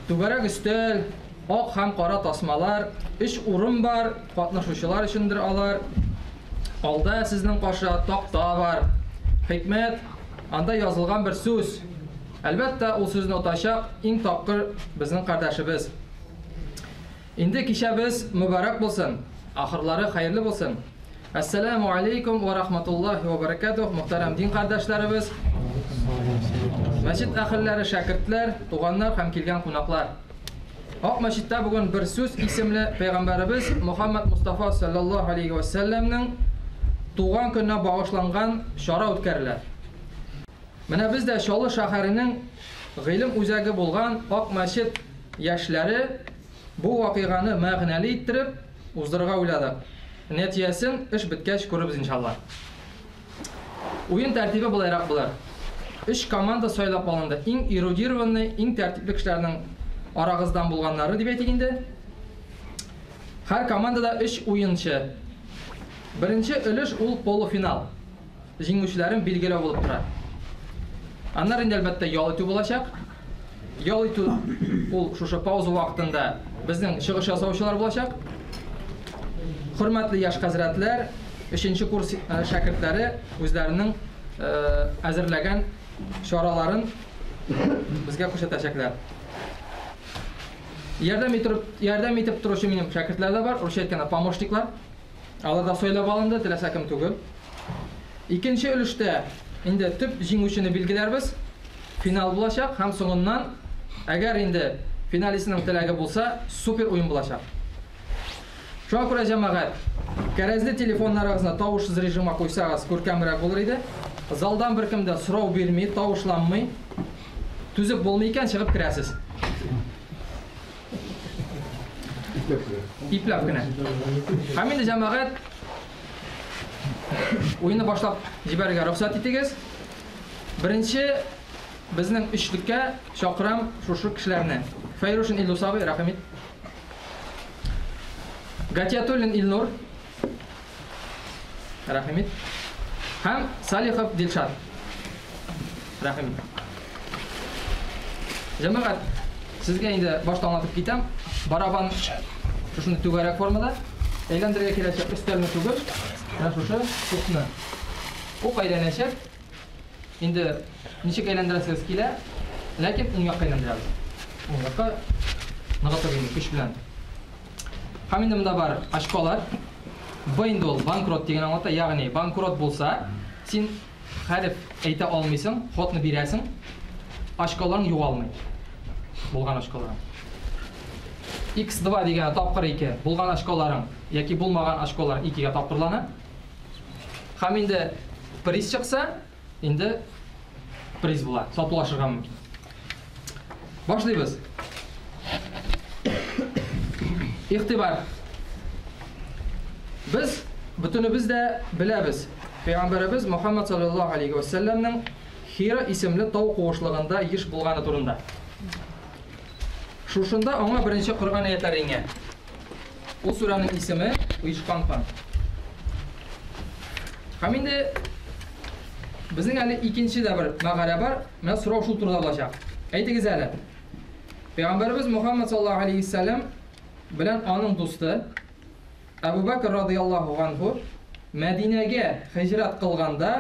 Түгәрәк өстәл, ак һәм кара тасмалар, өч урын бар, катнашучылар өчендер алар. Алда сезнең каршыда такта бар. Хикмәт, анда язылган бер сүз. Әлбәттә, ул сүзне отачак иң тапкыр безнең кардәшебез. Инде кичәбез мөбарәк булсын, ахырлары хәерле булсын. Әссәләмү алейкум вә рахматуллаһи вә бәрәкәтүһ, мөхтәрәм дин кардәшләребез, мәчет әһелләре, шәкертләр, туганнар һәм килгән кунаклар. Ак мәчеттә бүген бер сүз исемле пәйгамбәребез Мухаммад Мустафа саллаллаһу алейхи вә сәлләмнең туган көненә багышланган чара үткәрелә. Менә без дә Чаллы шәһәренең гыйлем үзәге булган Ак мәчет яшьләре бу вакыйганы мәгънәле иттереп уздырырга уйладык. Нәтиҗәсен эш беткәч күрербез, иншалла. Уен тәртибе болайрак булыр. Өч команда сайлап алынды. Иң эрудированный, иң тәртипле кешеләрнең арагыздан булганнары дип әйтик инде. Һәр командада өч уенчы. Беренче өлеш ул полуфинал. Җиңүчеләрен билгеләү булып тора. Аннары инде, әлбәттә, ял итү булачак. Ял итү ул шушы пауза вакытында безнең чыгыш ясаучылар булачак. Хөрмәтле яшь хәзрәтләр, өченче курс э, шәкертләре үзләренең э, әзерләгән чараларын безгә күрсәтәчәкләр. Ярдәм итеп, ярдәм итеп торучы минем шәкертләр дә бар, русча әйткәндә помощниклар. Алар да сайлап алынды, теләсә кем түгел. Икенче өлештә инде төп җиңүчене билгеләрбез. Финал булачак һәм соңыннан, әгәр инде финалистның теләге булса, супер уен булачак. Шуңа күрә, җәмәгать, кәрәзле телефоннарыгызны тавышсыз режимга куйсагыз, күркәмрәк булыр иде. Залдан беркем дә сорау бирми, тавышланмый. Түзеп булмый икән, чыгып керәсез. Ипләп кенә. Һәм инде җәмәгать уенны башлап җибәрергә рөхсәт итегез. Беренче безнең өчлеккә чакырам шушы кешеләрне. Фәйрушин Илдус абый, рәхим ит. Гатиятуллин Илнур. Рәхим ит. Һәм Салихов Дилшат. Рәхим ит. Җәмәгать, сезгә инде башта аңлатып китәм. Барабан шушындый түгәрәк формада. Әйләндерергә киләчәк өстәлне түгел, менә шушы укны. Ук әйләнәчәк. Инде ничек әйләндерәсегез килә, ләкин уң якка әйләндерәбез. Уң якка ныгытып инде көч белән. Һәм инде монда бар очколар. Б инде ул банкрот дигән аңлата, ягъни банкрот булса, син хәреф әйтә алмыйсың, ходны бирәсең, очколарың югалмый. Булган очколарың. X2 дигәне тапкыр 2, булган очколарың яки булмаган очколарың 2-гә тапкырлана. Һәм инде приз чыкса, инде приз була, сатулашырга мөмкин. Башлыйбыз. Игътибар. Без бөтенебез дә беләбез. Пәйгамбәребез Мухаммад саллаллаһу алейхи ва сәлләмнең Хира исемле тау куышлыгында еш булганы турында. Шушында аңа беренче Коръән аятлары иңә. Ул сүрәнең исеме Оешкан кан. Һәм инде безнең әле икенче дә бер мәгарә бар. Менә сорау шул турыда булачак. Әйтегез әле. Пәйгамбәребез Мухаммад саллаллаһу алейхи вәсәлләм белән аның дусты Әбу Бәкр радыяллаһу анһу Мәдинәгә һиҗрәт кылганда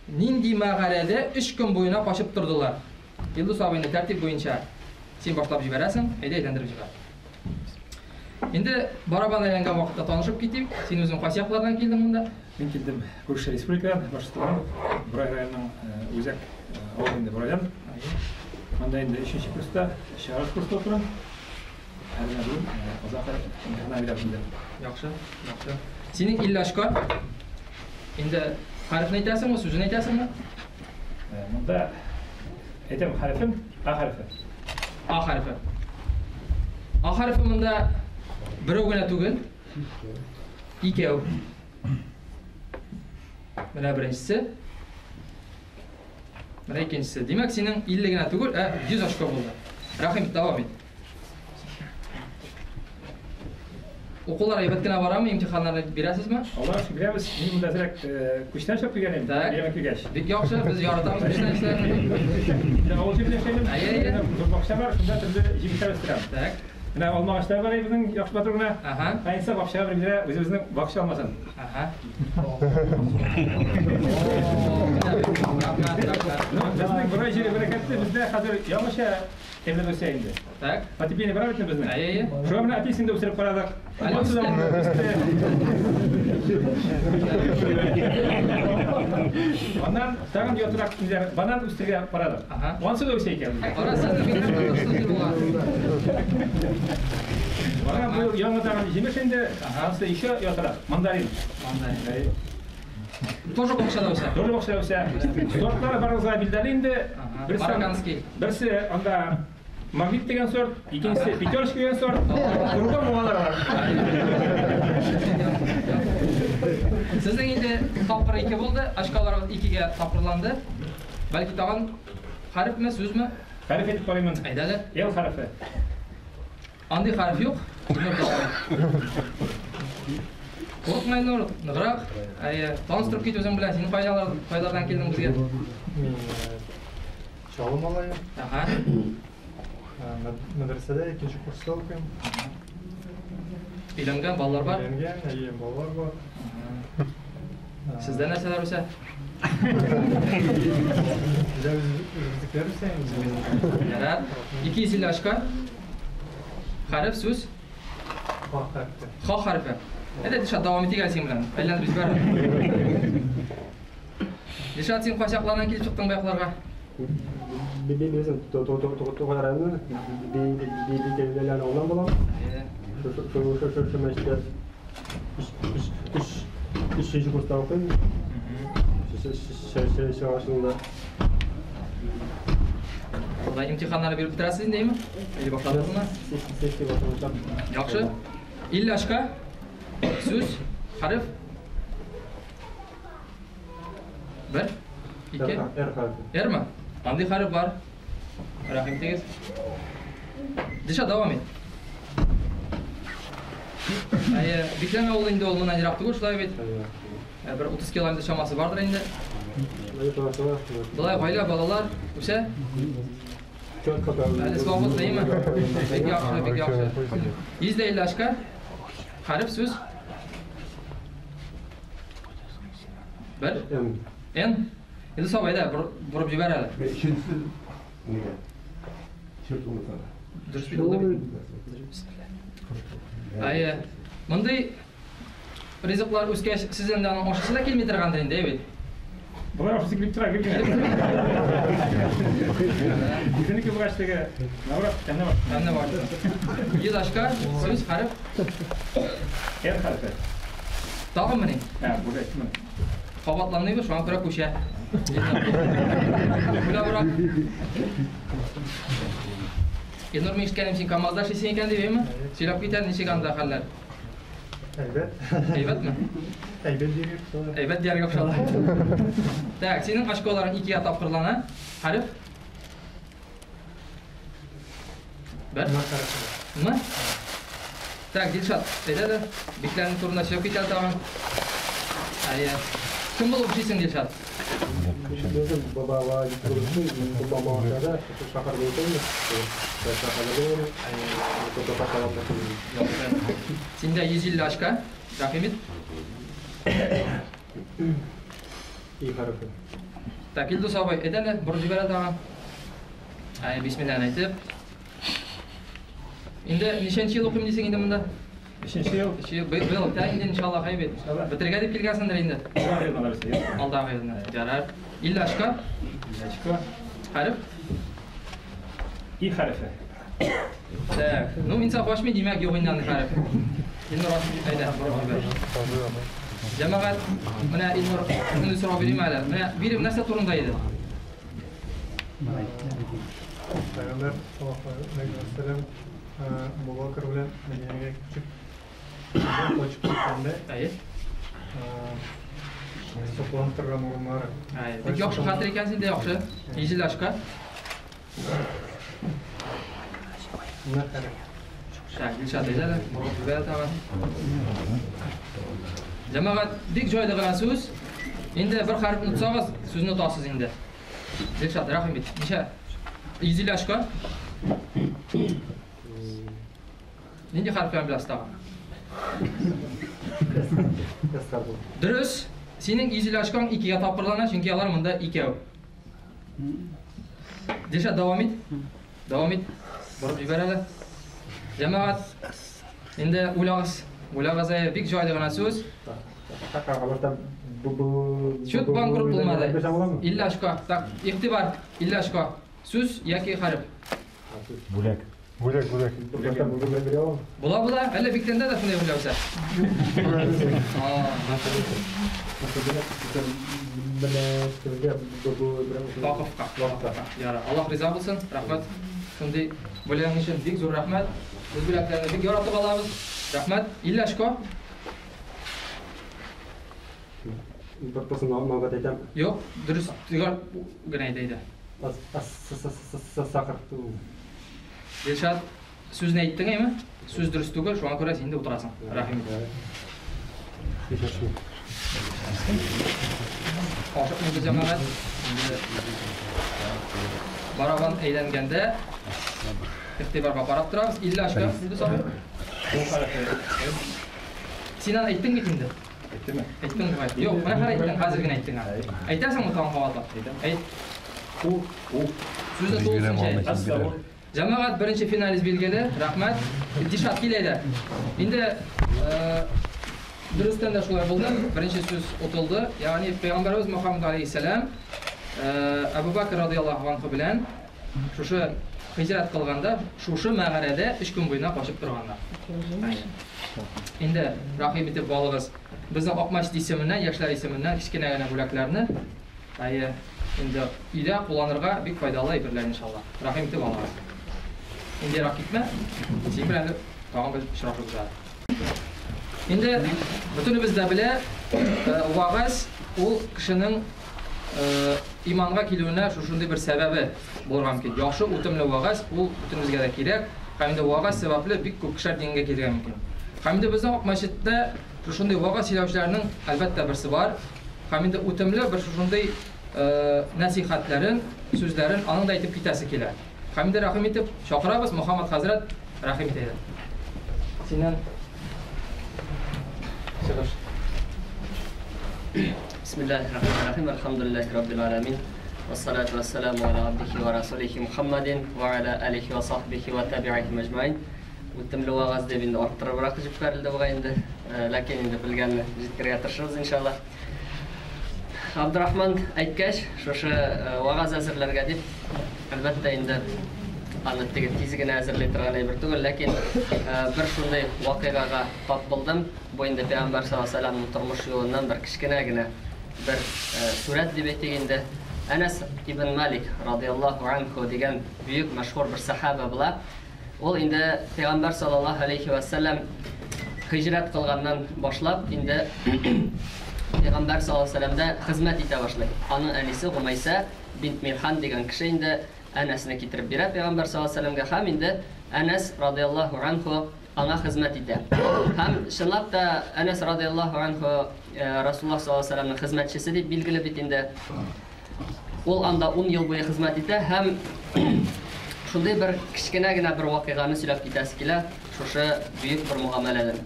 нинди мәгарәдә өч көн буена качып тордылар? Илдус абыйны тәртип буенча син башлап җибәрәсең, әйдә әйләндереп җибәр. Инде барабан әйләнгән вакытта танышып китим. Син үзең кайсы яклардан килдең монда? Мин килдем күрше республикадан, Башкортстаннан, Борай районының үзәк авылы инде Борайдан. Монда инде өченче курста, чыгарыш курста укыдым. Әле менә бүген озак имтихан бирәм инде. Яхшы, яхшы. Синең 50 очко. Инде хәрефне әйтәсеңме, сүзен әйтәсеңме? Монда әйтәм хәрефен, А хәрефе. А хәрефе. А хәрефе монда берәү генә түгел. Икәү. Менә беренчесе. Менә икенчесе. Димәк, синең 50 генә түгел, ә 100 очко булды. Рәхим, дәвам ит. Укулар әйбәт кенә барамы, имтиханнарны бирәсезме? Аллаһ шөкер, бирәбез. Мин монда әзрәк күчтән чыгып килгән идем. Бирәм килгәч. Бик яхшы, без яратабыз күчтәнәчләрне. Менә авыл җирендә яшәйм. Әйе, әйе. Зур бакча бар, шунда төрле җимешләр үстерәм. Так. Менә алма агачлары бар безнең яхшы матур гына. Ага. Кайсы бакчага бер бирә, үзебезнең бакча алмасын. Ага. Рәхмәт, рәхмәт. Безнең Борай җире бәрәкәтле, бездә хәзер яңача әйбер үсә инде. Так. Потепление бар бит безнең. Әйе, әйе. Шуңа менә апельсин дә үстереп карадык. Әле Ансы да үсте. үсте. Аннан тагын ятырак ниләр, банан үстерергә карадык. Ага. Ансы да үсә икән. Кара, сезнең бигрәк тырышлы булган. Бана бу яңа тагын җимеш инде, ансы еще ятырак. Мандарин. Мандарин. Тоже бакчада үсә. Тоже бакчада үсә. Сортлары барыгызга билгеле инде. Ага. Берсе Марокканский. Берсе анда Магнит дигән сорт, икенчесе Пятерочка дигән сорт. Кругом уңалар алар. Сезнең инде тапкыр 2 булды, очкаларыгыз 2-гә тапкырланды. Бәлки тагын хәрефме, сүзме? Хәреф әйтеп карыймын. Әйдә әле. Ел хәрефе. Андый хәреф юк. Илнур дәвам. Курыкма, Илнур, ныграк. Әйе, таныштырып кит үзең белән. Син кайлардан килдең безгә? Мин Чаллы малае. Ага. Мәдрәсәдә икенче курста укыйм. Өйләнгән, балалар бар? Өйләнгән, әйе, балалар бар. Сездә нәрсәләр үсә? Бездә үзебезнекеләр үсә инде. Ярар. 250 очка. Хәреф, сүз. Х хәрефе. Х хәрефе. Әйдә, Дилшат, дәвам итик әле синең белән. Әйләнеп җибәр. Дилшат, син кайсы яклардан килеп чыктың бу якларга? Мин үзем Тугай районы, Бикәләр авылыннан булам. Әйе. Шушы мәчеттә өченче курста укыйм. Чыгашында. Алай имтиханнарны биреп бетерәсез инде, әйеме? Или башладыгызмы? Сессия башланды. Яхшы. 50 очка. Сүз, хәреф. 1, 2, Р хәрефе. Рме? Андый хәреф бар. Рәхим итегез. Дилшат, дәвам ит. Әйе, Биклән авылы инде ул моннан ерак түгел, шулай бит. Бер 30 километр чамасы бардыр инде. Болай гаилә, балалар үсә. Әле свободный, әйеме? Бик яхшы, бик яхшы. 150 очка. Хәреф, сүз. 1. М. Н. Инде сау, әйдә, борып җибәр әле. Өченчесе нигә? Чирт унытады. Дөрес бит ул бит. Әйе. Мондый ризыклар үскәч, сез инде аның ашысы да килми торгандыр инде, әйе бит? Болай ашысы килеп тора, гел генә. Үзенеке булгач теге, наоборот, тәмле бар. Тәмле бар. 100 очка, сүз, хәреф. Р хәрефе. Тагын мени? Ә, бу әйтме? Кабатланмыйбыз, шуңа күрә күчә. Күләбрак. Илнур, мин ишеткәнем, син КАМАЗда эшлисең икән дип, әйеме? Сөйләп кит әле, ничек анда хәлләр? Әйбәт. Әйбәтме? Әйбәт дияргә кушалар. Әйбәт дияргә кушалар. Так, синең очколарың 2-гә тапкырлана. Хәреф? 1. М хәрефе. М? Так, Дилшат, әйдә дә, бикләрнең турында сөйләп кит әле тагын. Әйе. Кем булып эшлисең, Дилшат? Безнең баба баба шәһәрдә икән. Шәһәрдә Синдә 150 очка. Рәхим ит. И хәрефе. Так, Илдус абый, әйдә әле, борып җибәр әле тагын. Әй, бисмиллаһны әйтеп. Инде ничәнче ел укыйм дисең инде монда? Өченче ел. Өченче ел. Быел бетә инде, иншаллаһ, әйбәт. Иншаллаһ. Бетергә дип килгәнсеңдер инде. Алдагы елны алабыз, юк. Алдагы елны. Ярар. 50 очка. 50 очка. Хәреф? И хәрефе. Так, ну инсаф ачмый, димәк, юк инде андый хәреф. Илнур ачмый, әйдә, борып җибәр. Җәмәгать, менә Илнур, шундый сорау бирим әле. Менә бирем нәрсә турында иде? Пәйгамбәр саллаллаһу алейһи ва сәлләм Абу Бакр белән Мәдинәгә күчеп качып киткәндә, Әйе. сокланып торган урыннары. Әйе. Бик яхшы хәтер икән синдә, яхшы. 150 очка. М хәрефе. Так, Дилшат әйдә әле, борылып җибәр тагын. Җәмәгать, бик җайлы гына сүз. Инде бер хәрефне отсагыз, сүзне отасыз инде. Дилшат, рәхим ит. Ничә? 150 очко. Нинди хәрефләрне беләсез тагын? Дөрес. Синең 150 очкоң икегә тапкырлана, чөнки алар монда икәү. Дилшат, дәвам ит. Дәвам ит. Борып җибәр әле. Җәмәгать, инде уйлагыз. Уйлагыз, әйе, бик җайлы гына сүз. Чут банкрот булмады. 50 очко. Так, игътибар, 50 очко. Сүз яки хәреф. Бүләк. Бүләк, бүләк. Була, була. Әллә Биктәндә дә шундый бүләк үсә? Вакыфка. Вакыфка. Яра. Аллаһ риза булсын. Рәхмәт. Шундый бүләгең өчен бик зур рәхмәт. Без бүләкләрне бик яратып алабыз. Рәхмәт. 50 очко. Юк, дөрес төгәл генә әйтә иде. Дилшат, сүзне әйттең әйме? Сүз дөрес түгел, шуңа күрә син дә утырасың. Рәхим ит. Ашыкмыйбыз, җәмәгать. Инде барабан әйләнгәндә игътибарга карап торабыз. 50 очко инде сабыр. Син аны әйттең бит инде. Әйттеме? Әйттең бугай. Юк, менә хәзер әйттең, хәзер генә әйттең. Әйтәсеңме тагын кабатлап? Әйт. У, у. Сүзне тулысынча әйт. Җәмәгать, беренче финалист билгеле. Рәхмәт. Дишат килә дә. Инде дөрестән дә шулай булды. Беренче сүз отылды. Ягъни Пәйгамбәребез Мөхәммәд алейһиссәлам Әбу Бәкр радияллаһу анху белән шушы хиҗрәт кылганда, шушы мәгарәдә 3 көн буена качып торганнар. Инде рәхим итеп балыгыз. Безнең Акмәчет исеменнән, яшьләр исеменнән кечкенә генә бүләкләрне, әйе, инде өйдә кулланырга бик файдалы әйберләр иншалла. Рәхим итеп алыгыз. Инде ерак китмә. Син белән әле тагын без очрашырбыз әле. Инде бөтенебез дә белә, вагаз ул кешенең иманга килүенә шушындый бер сәбәбе булырга мөмкин. Яхшы үтемле вагаз ул бөтенебезгә дә кирәк. Һәм инде вагаз сәбәпле бик күп кешеләр дингә килергә мөмкин. Һәм инде безнең Акмәчеттә шушындый вагаз сөйләүчеләрнең әлбәттә берсе бар. Һәм инде үтемле бер шушындый нәсихәтләрен, сүзләрен аның да әйтеп китәсе килә. Һәм инде рәхим итеп чакырабыз Мөхәммәд хәзрәт, рәхим итә. Синнән чыгыш. Бисмиллахир-рахманир-рахим. Әлхәмдүлилләһи раббил аламин. Вассалату вассаламу аля абдихи ва расулихи Мухаммадин ва аля алихи ва сахбихи ва табиихи мәҗмәин. Үтемле вагаз дип инде арттырыбрак җибәрелде бугай инде. Ләкин инде белгәнне җиткерергә тырышырбыз иншалла. Абдурахман әйткәч, шушы вагаз әзерләргә дип, әлбәттә инде аны теге тиз генә әзерли торган әйбер түгел, ләкин бер шундый вакыйгага тап булдым. Бу инде Пәйгамбәр саллаллаһу алейһи ва сәлләмнең тормыш юлыннан бер кечкенә генә бер сурәт дип әйтик инде. Әнәс ибн Малик радияллаһу анху дигән бөек мәшһүр бер сахаба була. Ул инде Пәйгамбәр саллаллаһу алейһи ва сәлләм һиҗрәт кылганнан башлап инде Пәйгамбәр саллаллаһу алейһи ва сәлләмдә хезмәт итә башлый. Аның әнисе Гумайса бинт Мирхан дигән кеше инде Әнәсне китереп бирә Пәйгамбәр саллаллаһу алейһи ва сәлләмгә һәм инде Әнәс радияллаһу анху аңа хезмәт итә. Һәм чынлап та Әнәс радияллаһу анху Расулуллаһ саллаллаһу алейһи ва сәлләмнең хезмәтчесе дип билгеле бит инде. Ул анда 10 ел буе хезмәт итә һәм шундый бер кечкенә генә бер вакыйганы сөйләп китәсе килә, шушы бөек бер мөгамәләдән.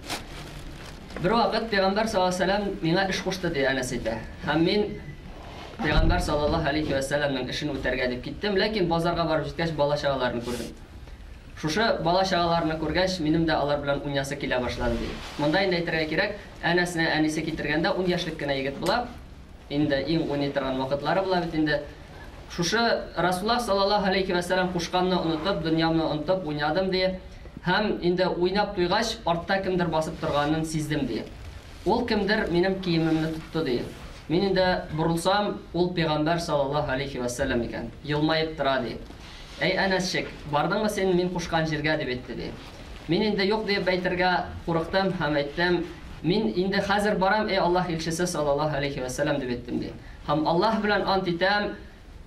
Бер вакыт Пәйгамбәр саллаллаһу алейһи ва сәлләм миңа эш кушты ди Әнәс әйтә. Һәм мин Пәйгамбәр саллаллаһу алейһи ва сәлләмнең эшен үтәргә дип киттем, ләкин базарга барып җиткәч бала чагаларны күрдем. Шушы бала чагаларны күргәч, минем дә алар белән уйнасы килә башлады ди. Монда инде әйтергә кирәк, Әнәсне әнисе китергәндә 10 яшьлек кенә егет була. Инде иң уйный торган вакытлары була бит инде. Шушы Расуллаһ саллаллаһу алейһи ва сәлләм кушканны онытып, дөньямны онытып уйнадым ди. Һәм инде уйнап туйгач, артта кемдер басып торганын сиздем ди. Ул кемдер минем киемемне тотты ди. Мин инде борылсам, ул Пәйгамбәр саллаллаһу алейһи ва сәлләм икән. Елмаеп тора ди. Әй Әнәсчек, бардыңмы син мин кушкан җиргә дип әйтте ди. Мин инде юк дип әйтергә курыктым һәм әйттем, мин инде хәзер барам, эй Аллаһ илчесе саллаллаһу алейһи ва сәлләм дип әйттем ди. Һәм Аллаһ белән ант итәм,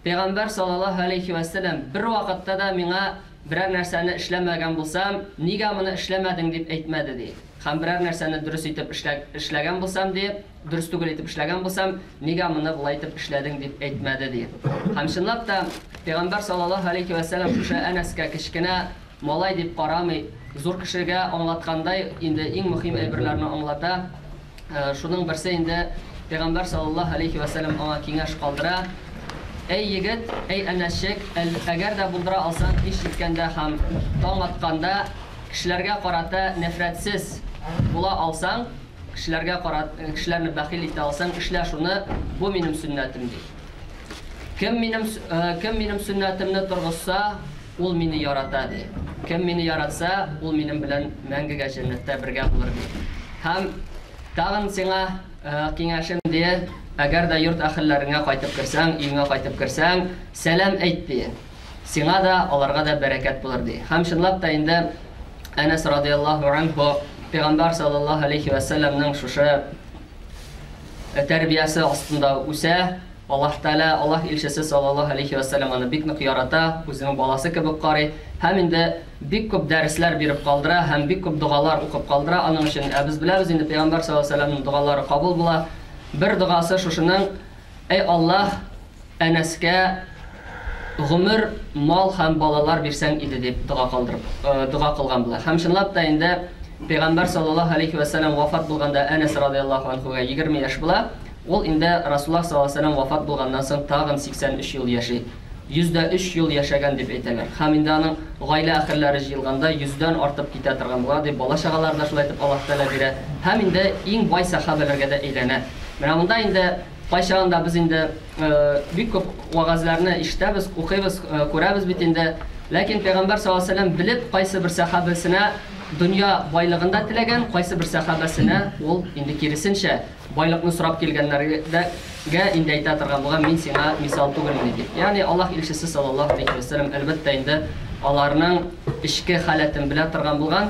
Пәйгамбәр саллаллаһу алейһи ва сәлләм бер вакытта да миңа берәр нәрсәне эшләмәгән булсам, нигә моны эшләмәдең дип әйтмәде, ди. Һәм берәр нәрсәне дөрес итеп эшләгән булсам, ди, дөрес түгел итеп эшләгән булсам, нигә моны болай итеп эшләдең дип әйтмәде, ди. Һәм чынлап та Пәйгамбәр саллаллаһу алейхи вә сәлләм шушы Әнәскә кечкенә малай дип карамый, зур кешегә аңлаткандай, инде иң мөһим әйберләрне аңлата. Шуның берсе инде Пәйгамбәр саллаллаһу алейхи вә сәлләм аңа киңәш калдыра. Әй егет, әй Әнәсчек, әгәр дә булдыра алсаң, кич җиткәндә һәм таң атканда кешеләргә карата нәфрәтсез була алсаң, кешеләргә карата кешеләрне бәхил итә алсаң, эшлә шуны, бу минем сөннәтем, ди. Кем минем кем минем сөннәтемне торгызса, ул мине ярата, ди. Кем мине яратса, ул минем белән мәңгегә җәннәттә бергә булыр, ди. Һәм тагын сиңа киңәшем, ди, әгәр дә йорт әһелләреңә кайтып керсәң, өеңә кайтып керсәң, сәлам әйт, ди. Сиңа да, аларга да бәрәкәт булыр, ди. Һәм чынлап та инде Әнәс радияллаһу анһу Пәйгамбәр саллаллаһу алейхи вә сәлләмнең шушы тәрбиясе астында үсә. Аллаһ Тәгалә, Аллаһ илчесе саллаллаһу алейхи вә сәлләм аны бик нык ярата, үзенең баласы кебек карый һәм инде бик күп дәресләр биреп калдыра һәм бик күп догалар укып калдыра аның өчен. Ә без беләбез инде, Пәйгамбәр саллаллаһу алейхи вә сәлләмнең догалары кабул була. Бер догасы шушының: Әй Аллаһ, Әнәскә гомер, мал һәм балалар бирсәң иде, дип дога калдырып, дога кылган була. Һәм чынлап та инде Пәйгамбәр саллаллаһу алейхи вә сәлләм вафат булганда Әнәс радияллаһу анһуга 20 яшь була. Ул инде Расуллаһ саллаллаһу алейһи вә сәлләм вафат булганнан соң тагын 83 ел яши. 103 ел яшәгән дип әйтәләр. Һәм инде аның гаилә әһелләре җыелганда 100дән артып китә торган була, дип бала-чагалар да шулай итеп Аллаһ Тәгалә бирә. Һәм инде иң бай сәхабәләргә дә әйләнә. Менә монда инде кайчагында без инде бик күп вәгазьләрне ишетәбез, укыйбыз, күрәбез бит инде. Ләкин Пәйгамбәр саллаллаһу алейһи ва сәлләм белеп кайсы бер сәхабәсенә дөнья байлыгын да теләгән, кайсы бер сәхабәсенә ул инде киресенчә байлыкны сорап килгәннәргә инде әйтә торган булган, мин сиңа мисал түгелмени дип. Ягъни Аллаһ илчесе саллаллаһу алейһи ва сәлләм әлбәттә инде аларның эчке халәтен белә торган булган.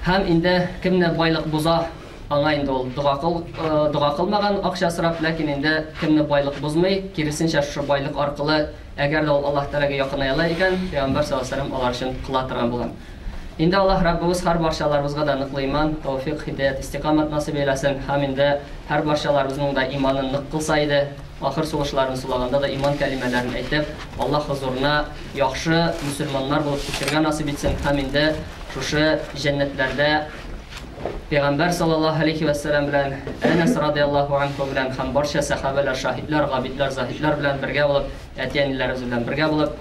Һәм инде кемне байлык боза, аңа инде ул дога кыл, дога кылмаган акча сорап, ләкин инде кемне байлык бозмый, киресенчә шушы байлык аркылы әгәр дә ул Аллаһ Тәгаләгә якыная ала икән, Пәйгамбәр саллаллаһу алейһи ва сәлләм алар өчен кыла торган булган. Инде Аллаһ Раббыбыз һәр барчаларыбызга да ныклы иман, тәүфик, һидаят, истикамат насыйп әйләсен һәм инде һәр барчаларыбызның да иманын нык кылса иде, ахыр сулышларын сулаганда да иман кәлимәләрен әйтеп, Аллаһ хозурына яхшы мөселманнар булып күчәргә насыйп итсен һәм инде шушы җәннәтләрдә Пәйгамбәр саллаллаһу алейхи ва сәлләм белән, Әнәс радияллаһу анһу белән һәм барча сәхабәләр, шаһидләр, габидләр, заһидләр белән бергә булып, әти-әниләребез белән бергә булып,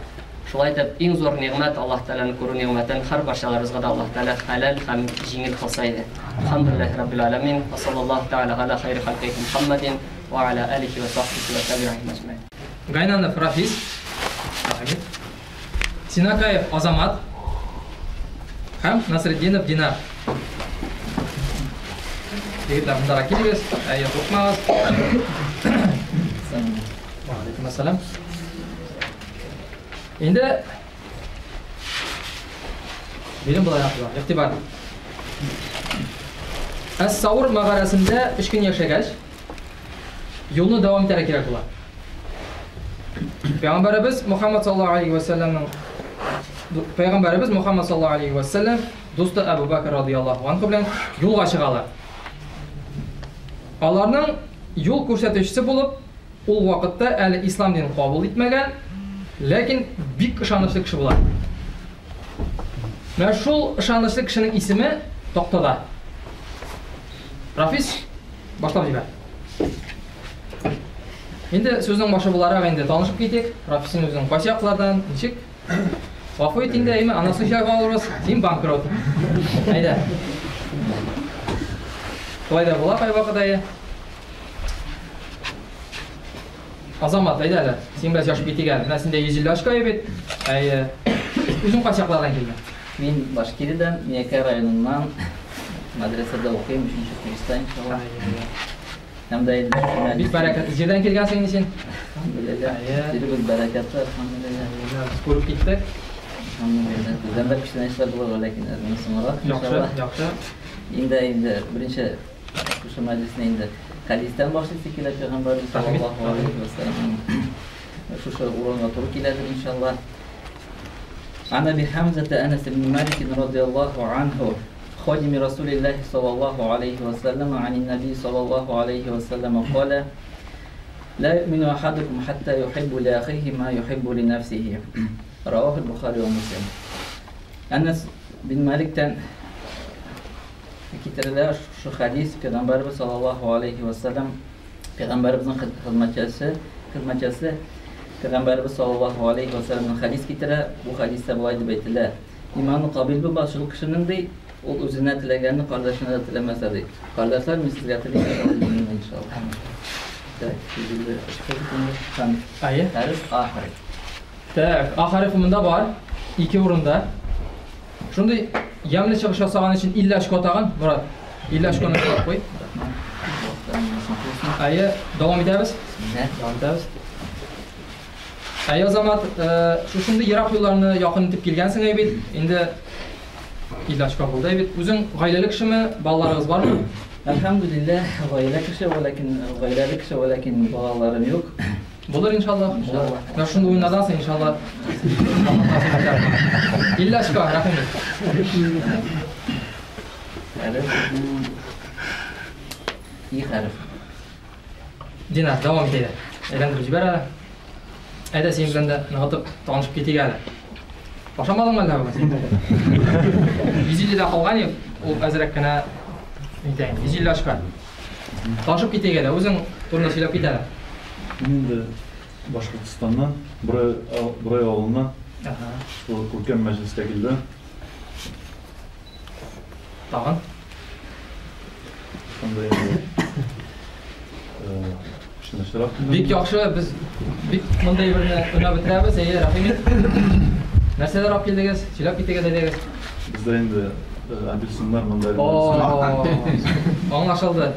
шулай итеп иң зур нигъмәт Аллаһ Тәгаләне күрү нигъмәтен һәр барчаларыбызга да Аллаһ Тәгалә хәләл һәм җиңел кылса иде. Әлхәмдүлиллаһи раббил аламин, ва саллаллаһу тәгалә галя хайри халкихи Мухаммадин ва аля алихи ва сахбихи ва таби'ихи әҗмәин. Гайнанов Рафис, Синакаев Азамат һәм Насретдинов Динар. Егетләр, монда килегез, әйе, куркмагыз. Алейкум ассалам. Инде Билем болай була. Игътибар. Әс-Саур мәгарәсендә 3 көн яшәгәч, юлны дәвам итәргә кирәк була. Пәйгамбәребез Мухаммад саллаллаһу алейхи ва сәлләмнең Пәйгамбәребез Мухаммад саллаллаһу алейхи ва сәлләм дусты Әбу Бәкр радияллаһу анху белән юлга чыгалар. Аларның юл күрсәтүчесе булып, ул вакытта әле ислам динен кабул итмәгән, ләкин бик ышанычлы кеше була. Менә шул ышанычлы кешенең исеме тактада. Рафис, башлап җибәр. Инде сүзнең башы буларак инде танышып китик. Рафис, син үзең кайсы яклардан, ничек? Гафу ит инде, әйме, анасы чак алырбыз, син банкрот. Әйдә. Шулай да була кайвакыт әйе. Азамат, әйдә әле. Син белән сөйләшеп китик әле. Менә синдә 150 очко бит. Әйе. Үзең кайсы яклардан килдең? Мин Башкириядән, Миякә районыннан, мәдрәсәдә укыйм, 3 курста иншалла. Һәм дә инде бик бәрәкәтле җирдән килгәнсең инде син. Әлхәмдүлилләһ. Җиребез бәрәкәтле, әлхәмдүлилләһ. Без күреп киттек. Әлхәмдүлилләһ. Бездән дә күчтәнәчләр булыр, ләкин әзме соңрак. Яхшы, яхшы. Инде инде беренче шушы мәҗлесне инде хәдистән башлыйсы килә, Пәйгамбәребез саллаллаһу алейхи ва сәлләм шушы урынга туры киләдер иншалла. عن أبي حمزة أنس بن مالك رضي الله عنه خادم رسول الله صلى الله عليه وسلم عن النبي صلى الله عليه وسلم قال لا يؤمن أحدكم حتى يحب لأخيه ما يحب لنفسه رواه البخاري ومسلم. Әнәс бин Маликтән китерелә шу хәдис. Пәйгамбәребез саллаллаһу алейхи ва сәлләм, пәйгамбәребезнең хезмәтчесе пәйгамбәребез саллаллаһу алейхи ва сәлләмнең хәдис китерә. Бу хәдистә болай дип әйтелә: иманы кабил булмас шул кешенең, ди, ул үзенә теләгәнне кардәшенә дә теләмәсә, ди. Кардәшләр, мин сезгә телим, иншаллаһ. Так, Әйе. Хәреф А хәреф. Так, А хәрефе монда бар. Ике урында. Шундый ямьле чыгыш ясаган өчен 50 очко тагын, Мурат. 50 очконы өстәп куй. Әйе, дәвам итәбез. Дәвам итәбез. Әйе, Азамат, шушындый ерак юлларны якын итеп килгәнсең әй бит. Инде 50 очко булды әй бит. Үзең гаиләле кешеме? Балаларыгыз бармы? Әлхәмдүлилләһ, гаилә кеше, вәләкин гаиләле кеше, вәләкин балаларым юк. Булыр иншаллаһ. Иншаллаһ. Менә шундый уеннардан соң иншаллаһ. 50 очко, рәхим ит. Хәреф И хәреф. Динар, дәвам ит әйдә. Әйләндереп җибәр әле. Әйдә, синең белән дә ныгытып танышып китик әле. Ашамадыңмы әллә бүген син? 150 дә калган юк, ул әзрәк кенә әйтәйем. 150 очко. Танышып китик әле, үзең турында сөйләп кит әле. Мин инде Башкортостаннан, Борай авылыннан шул күркәм мәҗлескә килдем. Тагын? Шунда инде күчтәнәчләр. Бик яхшы, без бик мондый берне уйнап бетерәбез. Әйе, рәхим ит. Нәрсәләр алып килдегез? Сөйләп китегез, әйдәгез. Бездә инде апельсиннар, мандариннар. Аңлашылды.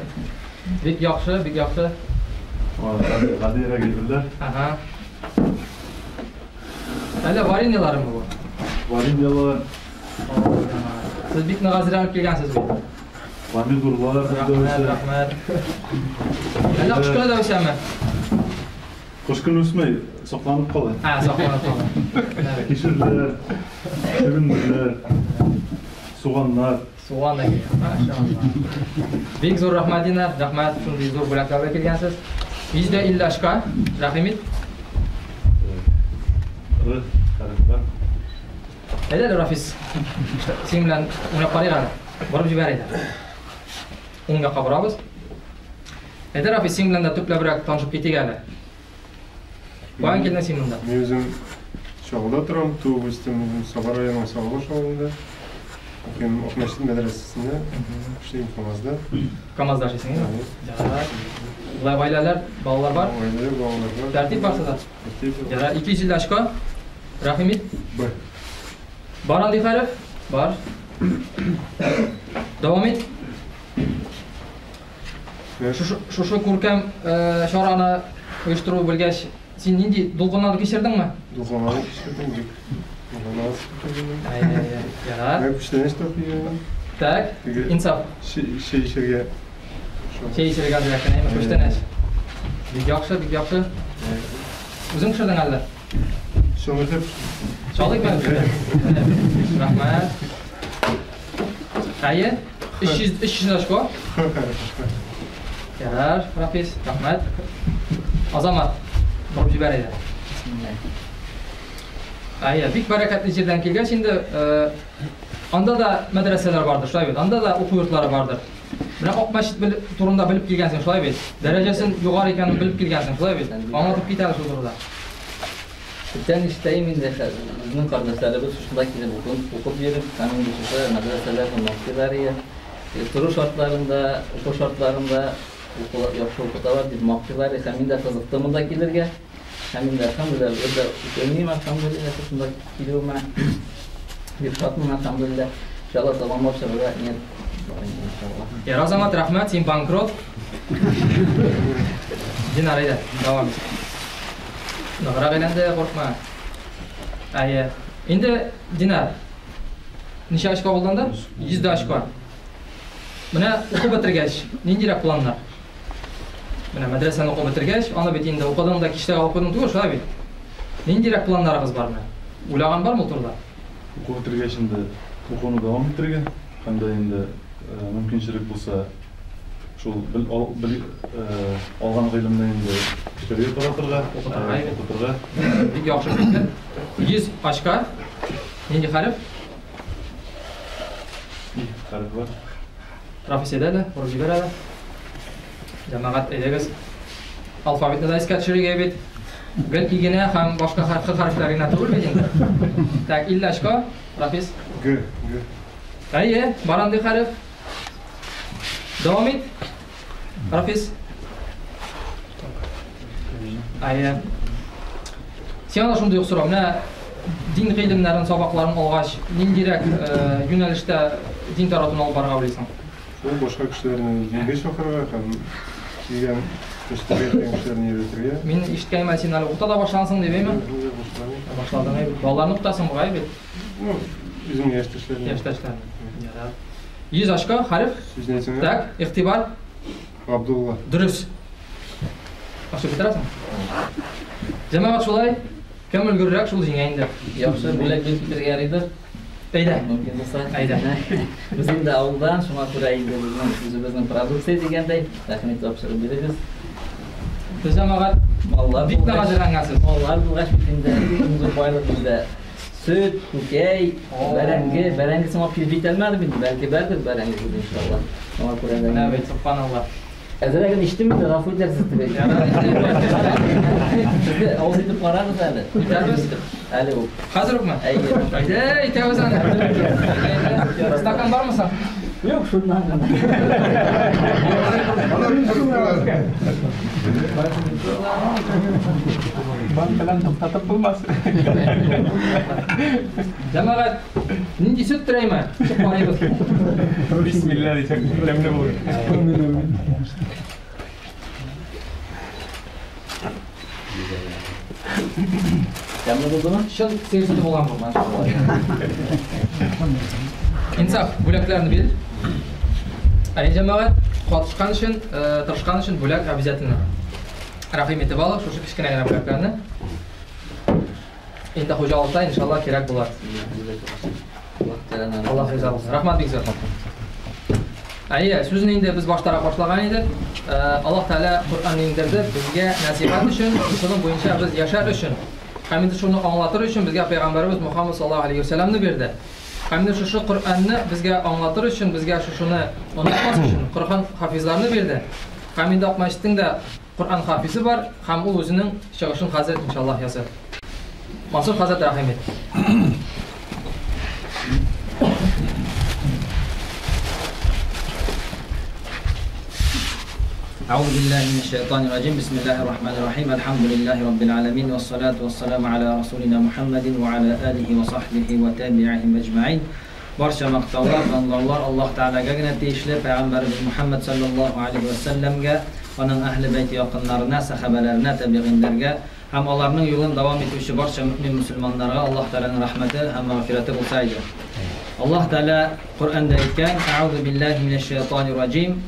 Бик яхшы, бик яхшы. Гадиерәк әйберләр. Ага. Әллә вареньеларымы бу? Вареньелар. Сез бик нык әзерләнеп килгәнсез бит. Помидорлар. Рәхмәт, рәхмәт. Әллә кыш көне дә үсәме? Кыш көне үсмәй, сакланып кала. А, сакланып кала. Кишерләр, чөгендерләр, суганнар. Суган да килгән. Машалла. Бик зур рәхмәт, Динар. Рәхмәт, шундый зур бүләкләр белән килгәнсез. 150 очко. Рәхим ит. Р хәрефе бар. Әйдә әле, Рафис. Синең белән уйнап карыйк әле. Барып җибәр әйдә. Уң якка барабыз. Әйдә, Рафис, синең белән дә төпләбрәк танышып китик әле. Каян килдең син монда? Мин үзем Чаллыда торам, туып үстем үзем Саба районының Салбаш авылында. Укыйм Акмәчет мәдрәсәсендә, эшлим КАМАЗда. КАМАЗда эшлисең, әйеме? Ярар. Болай гаиләләр, балалар бар? Гаиләләр, балалар бар. Тәртип барсы да? Тәртип. Ярар, 250 очко. Рәхим ит. Б. Бар андый хәреф? Бар. Дәвам ит. Шушы күркәм чараны оештыру белгәч, син нинди дулкынлану кичердеңме? Дулкынлану кичердем, бик. Дулкынлану кичердем. Әй-әй-әй. Ярар. Мен күчтәнәч тапып йөрдем. Так, инсаф. Чәй эчәргә. Чәй эчәргә әзрәк кенә, әйме, күчтәнәч. Бик яхшы, бик яхшы. Үзең пешердең әллә? Чалык. Чалык белән пешердең. Рәхмәт. Әйе, 300 300 очко. Ярар, Рафис, рәхмәт. Азамат, борып җибәр әйдә. Әйе, бик бәрәкәтле җирдән килгәч инде, анда да мәдрәсәләр бардыр, шулай бит? Анда да уку йортлары бардыр. Менә Ак мәчет турында белеп килгәнсең, шулай бит? Дәрәҗәсен югары икәнен белеп килгәнсең, шулай бит? Аңлатып кит әле шул турыда. Күптән ишетәем инде, безнең кардәшләребез шушында килеп укып йөреп, һәм инде шушы мәдрәсәләрне мактыйлар ие. Тору шартларында, уку шартларында яхшы укыталар дип мактыйлар. Һәм мин дә кызыктым монда килергә. Һәм инде, әлхәмдүлилләһ, бер дә үкенмим, әлхәмдүлилләһ, шушында килүемә. Бик шатмын, әлхәмдүлилләһ. Иншалла, тәмамлап чыгарга ният бар инде, иншалла. Ярар, Азамат, рәхмәт, син банкрот. Динар, әйдә, дәвам ит. Ныграк әйләнде, куркма. Әйе. Инде, Динар, ничә очко булды анда? 100 дә очко. Менә укып бетергәч, ниндирәк планнар? Менә мәдрәсәне укып бетергәч, аны бит инде укыдың да киштәгә алып куйдың түгел, шулай бит? Ниндирәк планнарыгыз бар менә? Уйлаган бармы ул турыда? Уку бетергәч инде укуны дәвам итәргә һәм дә инде мөмкинчелек булса, шул бел, ал, бел, алган гыйлемне инде кешеләргә таратырга, Укытырга. Укытырга. Бик яхшы фикер. 100 очка. Нинди хәреф? И хәреф бар. Рафис, әйдә әле, урып җибәр әле. Җәмәгать, әйдәгез. Алфавитны да искә төшерергә бит. Гел и генә һәм башка хәреф хәрефләр генә түгел бит инде. Так, 50 очко. Рафис. Г, Г. Әйе, бар андый хәреф. Дәвам ит. Рафис. Әйе. Сиңа да шундый ук сорау. Менә дин гыйлемнәрен, сабакларын алгач, ниндирәк юнәлештә дин таратуны алып барырга уйлыйсың? Шул башка кешеләрне дингә чакырырга һәм килгән мәчеткә килгән кешеләрне өйрәтергә. Мин ишеткәнем, син әле укыта да башлагансың дип, әйме? Башладың, әйбит. Балаларны укытасың бугай бит. Ну, үземнең яшьтәшләрне. Яшьтәшләрне. Ярар. 100 очко, хәреф. Сүзне әйтсәң. Так, игътибар. Абдулла. Дөрес. Ачып бетерәсең? Җәмәгать, шулай, кем өлгеррәк, шул җиңә инде. Яхшы, бүләк биреп китәргә ярыйдыр. Әйдә. Мөмкин булса. Әйдә. Без инде авылдан, шуңа күрә инде безнең үзебезнең продукция дигәндәй, рәхмәт, тапшырып бирегез. Сез, җәмәгать, Маллар бик нык булгач, әзерләнгәнсез. маллар булгач бит инде иң зур байлык бездә. Сөт, күкәй, бәрәңге, бәрәңгесен алып килеп җитә алмадым инде, бәлки бардыр бәрәңге бүген, иншалла. Шуңа күрә дә Менә бит, субханалла. Әзрәген иштем инде, гафу итәрсез дип. Сезне авыз итеп карагыз әле. Итәрбез. Әле ул. Хәзер үкме? Әйе. Әйдә, итәбез аны. Әйдә. Стакан бармы соң? Юк, шуннан гына. Бан белән туктатып булмас. Җәмәгать, нинди сөт теләйме? Чык карыйбыз. Бисмилла дисәк, тәмле булыр. Тәмле булдымы? Чын сыер сөте булган бу. Инсаф, бүләкләрне бир. Әй, җәмәгать, катышкан өчен, тырышкан өчен бүләк обязательно. Рәхим итеп алып, шушы кечкенә генә бүләкләрне. Инде хуҗалыкта иншалла кирәк булар. Аллаһ риза булсын. Рәхмәт бик зур. Әйе, сүзне инде без баштарак башлаган идек. Аллаһ Тәгалә Коръәнне иңдерде безгә нәсыйхәт өчен, шуның буенча без яшәр өчен. Һәм инде шуны аңлатыр өчен безгә пәйгамбәребез Мухаммад саллаллаһу алейһи ва сәлләмне бирде. Һәм инде шушы Коръәнне безгә аңлатыр өчен, безгә шушыны онытмас өчен Коръән хафизларны бирде. Һәм инде Акмәчетнең дә Коръән хафизе бар, һәм ул үзенең чыгышын хәзер иншаллаһ ясар. Мансур хәзрәт, рәхим ит. أعوذ بالله من الشيطان الرجيم. بسم الله الرحمن الرحيم. الحمد لله رب العالمين والصلاة والسلام على رسولنا محمد وعلى آله وصحبه وتابعهم أجمعين. Барча мактаулар, данлаулар Аллаһ Тәгаләгә генә тиешле, Пәйгамбәребез Мухаммад саллаллаһу алейһи ва сәлләмгә, аның әһле бәйте якыннарына, сәхабәләренә, табигыйннәргә һәм аларның юлын дәвам итүче барча мөмин мөселманнарга Аллаһ Тәгаләнең рәхмәте һәм мәгъфирәте булса иде. Аллаһ Тәгалә Коръәндә әйткән: "Әгъузу биллаһи минәш шайтанир раҗим.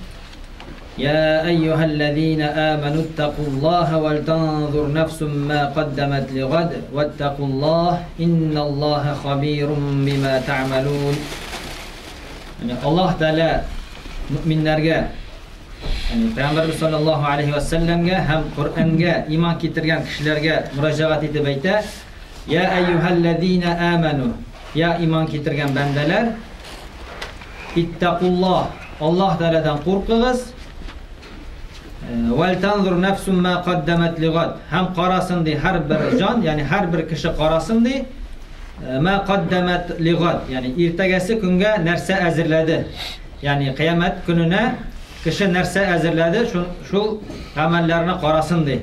يا أيها الذين آمنوا اتقوا الله ولتنظر نفس ما قدمت لغد واتقوا الله إن الله خبير بما تعملون." Yani Аллаһ Тәгалә мөминнәргә, ягъни Пәйгамбәрбез саллаллаһу алейһи ва сәлләмгә һәм Коръәнгә иман китергән кешеләргә мөрәҗәгать итеп әйтә: "Я әйюһәлләзина аману, я иман китергән бәндәләр, иттакуллаһ, Аллаһ Тәгаләдән куркыгыз, Вәл танзур нәфсум ма каддамат лигад. Һәм карасын ди һәрбер җан, ягъни һәрбер кеше карасын ди, ма каддамат лигад, ягъни иртәгәсе көнгә нәрсә әзерләде. Ягъни кыямәт көненә кеше нәрсә әзерләде, шул гамәлләрне карасын ди.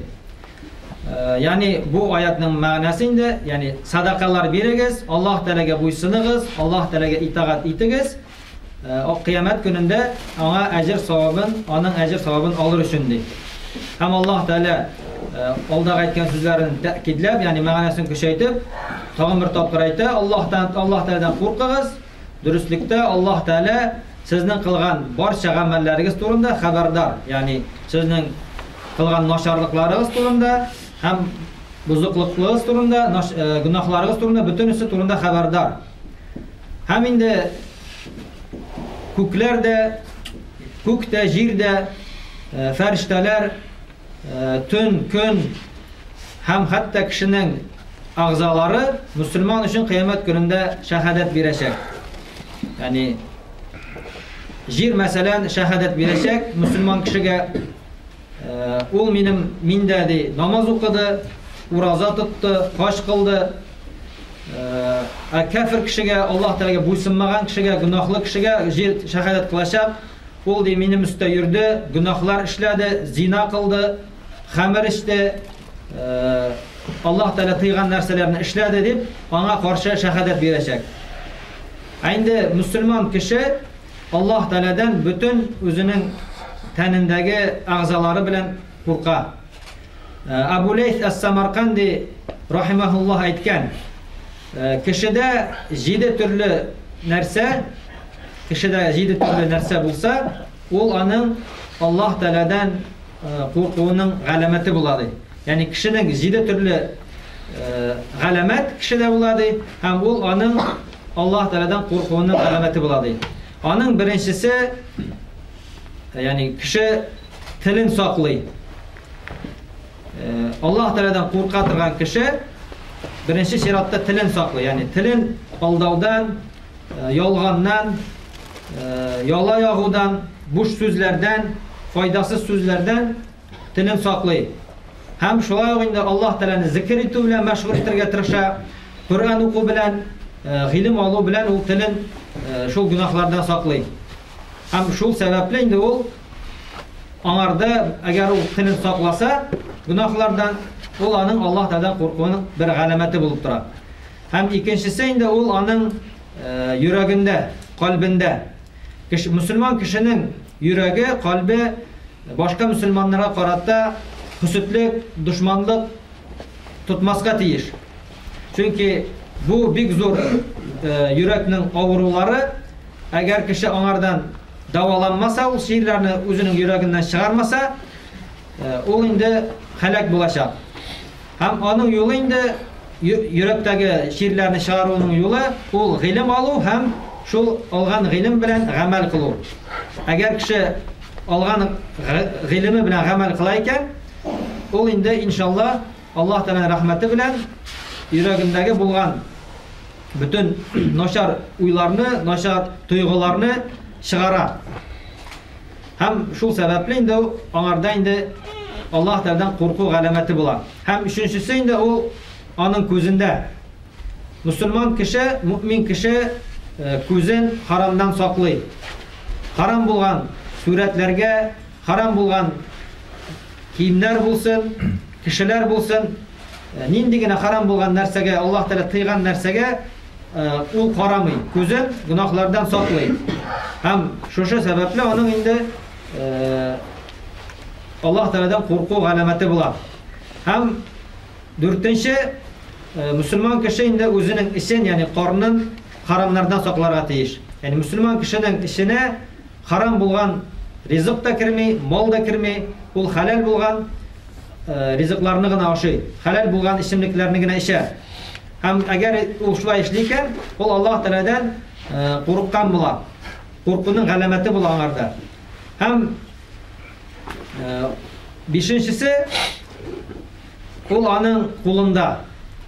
Ягъни бу аятның мәгънәсе инде, ягъни садакалар бирегез, Аллаһ Тәгаләгә буйсыныгыз, Аллаһ Тәгаләгә итагать итегез. Кыямәт көнендә аңа әҗер савабын, аның әҗер савабын алыр өчен ди. Һәм Аллаһ Тәгалә алдагы әйткән сүзләрен тәэкидләп, ягъни мәгънәсен көчәйтеп, тагын бер тапкыр әйтә: Аллаһтан, Аллаһ Тәгаләдән куркыгыз, дөреслектә Аллаһ Тәгалә сезнең кылган барча гамәлләрегез турында хәбәрдар, ягъни сезнең кылган начарлыкларыгыз турында һәм бозыклыклыгыз турында, гөнаһларыгыз турында, бөтенесе турында хәбәрдар. Һәм инде күкләр дә, күк тә, җир дә, фәрештәләр, төн, көн һәм хәтта кешенең әгъзалары мөселман өчен кыямәт көнендә шәһадәт бирәчәк. Ягъни җир, мәсәлән, шәһадәт бирәчәк мөселман кешегә, ул минем миндә ди намаз укыды, ураза тотты, хаҗ кылды. Ә кәфер кешегә, Аллаһ Тәгаләгә буйсынмаган кешегә, гөнаһлы кешегә җир шәһадәт кылачак. Ул ди минем өстә йөрде, гөнаһлар эшләде, зина кылды, хәмер эчте, Аллаһ Тәгалә тыйган нәрсәләрне эшләде дип, аңа каршы шәһадәт бирәчәк. Ә инде мөселман кеше Аллаһ Тәгаләдән бөтен үзенең тәнендәге әгъзалары белән курка. Абу Ләйс әс-Самарканди рахимаһуллаһ әйткән, кешедә җиде төрле нәрсә, кешедә җиде төрле нәрсә булса, ул аның Аллаһ Тәгаләдән куркуының галәмәте була ди. Ягъни кешенең җиде төрле галәмәт кешедә була ди, һәм ул аның Аллаһ Тәгаләдән куркуының галәмәте була ди. Аның беренчесе, ягъни кеше телен саклый. Аллаһ Тәгаләдән курка торган кеше беренче чиратта телен саклый, ягъни телен алдаудан, ялганнан, яла ягудан, буш сүзләрдән, файдасыз сүзләрдән телен саклый. Һәм шулай ук инде Аллаһ Тәгаләне зикер итү белән мәшгуль итәргә тырыша, Коръән уку белән, гыйлем алу белән ул телен шул гөнаһлардан саклый. Һәм шул сәбәпле инде ул аңарда, әгәр ул телен сакласа, гөнаһлардан, ул аның Аллаһ Тәгаләдән куркуының бер галәмәте булып тора. Һәм икенчесе инде ул аның йөрәгендә, кальбендә. Кеше, мөселман кешенең йөрәге, кальбе башка мөселманнарга карата хөсетлек, дошманлык тотмаска тиеш. Чөнки бу бик зур йөрәкнең авырулары. Әгәр кеше аңардан дәваланмаса, ул чирләрне үзенең йөрәгеннән чыгармаса, ул инде һәлак булачак. Һәм аның юлы инде йөрәктәге чирләрне чыгаруның юлы ул гыйлем алу һәм шул алган гыйлем белән гамәл кылу. Әгәр кеше алган гыйлеме белән гамәл кыла икән, ул инде иншалла Аллаһ Тәгаләнең рәхмәте белән йөрәгендәге булган бөтен начар уйларны, начар тойгыларны чыгара. Һәм шул сәбәпле инде аңарда инде Аллаһ Тәгаләдән курку галәмәте була. Һәм өченчесе инде ул аның күзендә. Мөселман кеше, мөэмин кеше күзен харамнан саклый. Харам булган сурәтләргә, харам булган киемнәр булсын, кешеләр булсын, нинди генә харам булган нәрсәгә, Аллаһ Тәгалә тыйган нәрсәгә ул карамый, күзен гөнаһлардан саклый. Һәм шушы сәбәпле аның инде Аллаһ Тәгаләдән курку галәмәте була. Һәм дүртенче, мөселман кеше инде үзенең эчен, ягъни карнын харамнардан сакларга тиеш. Ягъни мөселман кешенең эченә Харам булган ризык та керми, мал да керми, ул хәләл булган ризыкларны гына ашый, хәләл булган эчемлекләрне генә эчә. Һәм әгәр ул шулай эшли икән, ул Аллаһ Тәгаләдән курыккан була. Куркуның галәмәте була аңарда. Һәм бишенчесе, ул аның кулында.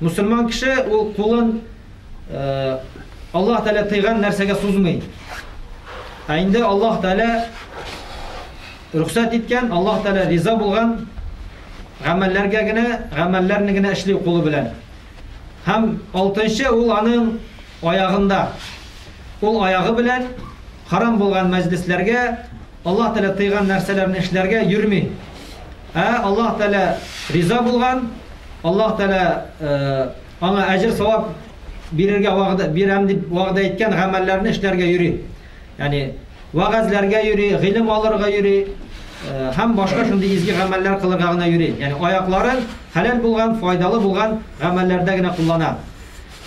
Мусульман кеше ул кулын Аллаһ Тәгалә тыйган нәрсәгә сузмый. Ә инде Аллаһ Тәгалә рөхсәт иткән, Аллаһ Тәгалә риза булган гамәлләргә генә, гамәлләрне генә эшли кулы белән. Һәм алтынчы ул аның аягында. Ул аягы белән харам булган мәҗлесләргә, Аллаһ Тәгалә тыйган нәрсәләрне эшләргә йөрми. Ә Аллаһ Тәгалә риза булган, Аллаһ Тәгалә Аңа әҗер-савап бирергә вәгъдә бирәм дип вәгъдә иткән гамәлләрне эшләргә йөри. Ягъни вәгазьләргә йөри, гыйлем алырга йөри һәм башка шундый изге гамәлләр кылырга гына йөри. Ягъни аякларын хәләл булган, файдалы булган гамәлләрдә генә куллана.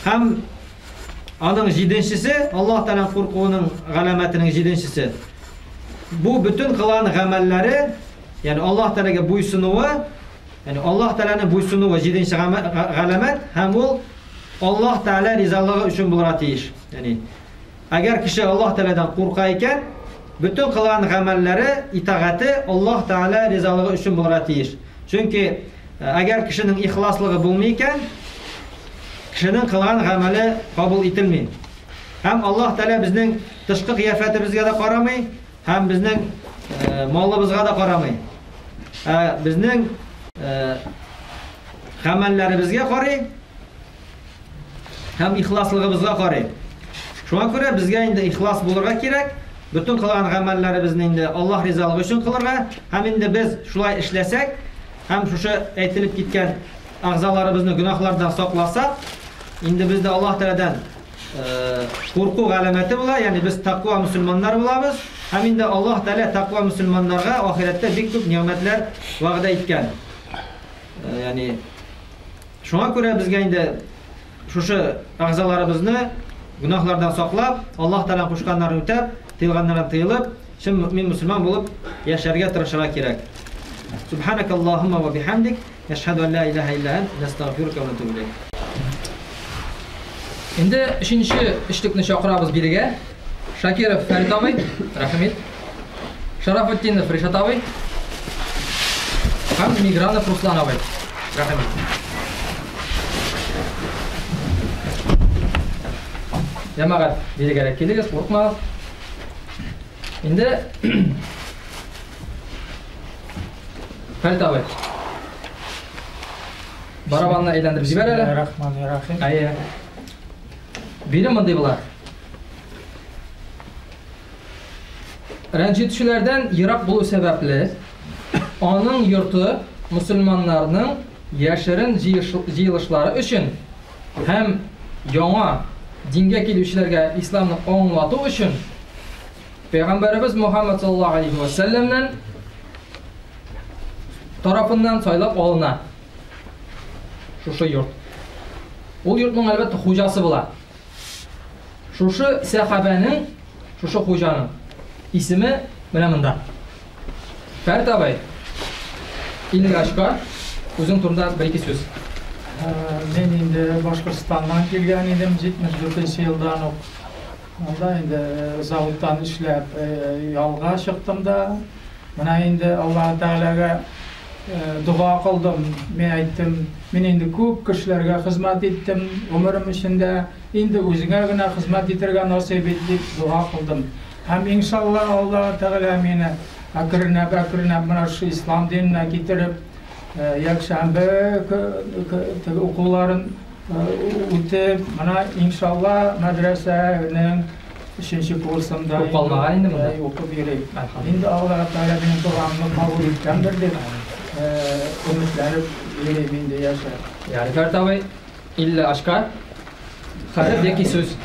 Һәм аның җиденчесе, Аллаһ Тәгаләнең куркуының галәмәтенең җиденчесе. Бу бөтен кылган гамәлләре, ягъни Аллаһ Тәгаләгә буйсынуы, Ягъни Аллаһ Тәгаләнең буйсынуы җиденче галәмәт һәм ул Аллаһ Тәгалә ризалыгы өчен булырга тиеш. Ягъни Әгәр кеше Аллаһ Тәгаләдән курка икән, бөтен кылган гамәлләре, итагате Аллаһ Тәгалә ризалыгы өчен булырга тиеш. Чөнки әгәр кешенең ихласлыгы булмый икән, кешенең кылган гамәле кабул ителми. Һәм Аллаһ Тәгалә безнең тышкы кыяфәтебезгә дә карамый, һәм безнең малыбызга да карамый. Ә безнең гамәлләребезгә карый һәм ихласлыгыбызга карый. Шуңа күрә безгә инде ихлас булырга кирәк, бөтен кылган гамәлләребезне инде Аллаһ ризалыгы өчен кылырга, һәм инде без шулай эшләсәк, һәм шушы әйтелеп киткән әгъзаларыбызны гөнаһлардан сакласак, инде бездә Аллаһ Тәгаләдән курку галәмәте була, ягъни без тәкъва мөселманнар булабыз, һәм инде Аллаһ Тәгалә тәкъва мөселманнарга ахирәттә бик күп нигъмәтләр вәгъдә иткән. Ягъни шуңа күрә безгә инде шушы әгъзаларыбызны гөнаһлардан саклап, Аллаһ Тәгалә кушканнарын үтәп, тыелганнардан тыелып, чын мөэмин мөселман булып яшәргә тырышырга кирәк. Субханакаллаһумма ва бихамдик, нәшһәду ан ла илаһа илля ант, нәстәгъфирука ва натубу иләйк. Инде өченче өчлекне чакырабыз бирегә. Шакиров Фәрит абый, рәхим ит. Шарафетдинов Ришат абый һәм Мигранов Руслан абый. Рәхим ит. Җәмәгать, бирегәрәк килегез, курыкмагыз. Инде Фәрит абый. Барабанны әйләндереп җибәр әле. Рахман-рахим. Әйе. Бирем мондый була. Рәнҗетүчеләрдән ерак булу сәбәпле, аның йорты мөселманнарның яшерен җыелышлары өчен һәм яңа дингә килүчеләргә исламны аңлату өчен Пәйгамбәребез Мухаммад саллаллаһу алейхи ва сәлләмнән тарафыннан сайлап алына шушы йорт. Ул йортның әлбәттә хуҗасы була. Шушы сәхабәнең, шушы хуҗаның исеме менә монда. Фәрит абый, 50 очка, үзең турында бер-ике сүз. Мин инде Башкортстаннан килгән идем 74 елдан ук. Анда инде заводтан эшләп ялга чыктым да, менә инде Аллаһ Тәгаләгә дога кылдым. Мин әйттем, мин инде күп кешеләргә хезмәт иттем гомерем эчендә, инде үзеңә генә хезмәт итәргә насыйп ит дип дога кылдым. Һәм иншалла Аллаһ Тәгалә мине әкренләп-әкренләп менә шушы ислам диненә китереп, якшәмбе укуларын үтеп, менә иншалла мәдрәсәнең өченче курсында Күп калмаган инде монда. Укып йөрим. Инде Аллаһ Тәгалә минем догамны кабул иткәндер дип өметләнеп йөрим инде яшәп. Ярый, Фәрит абый, 50 очка. Хәреф яки сүз?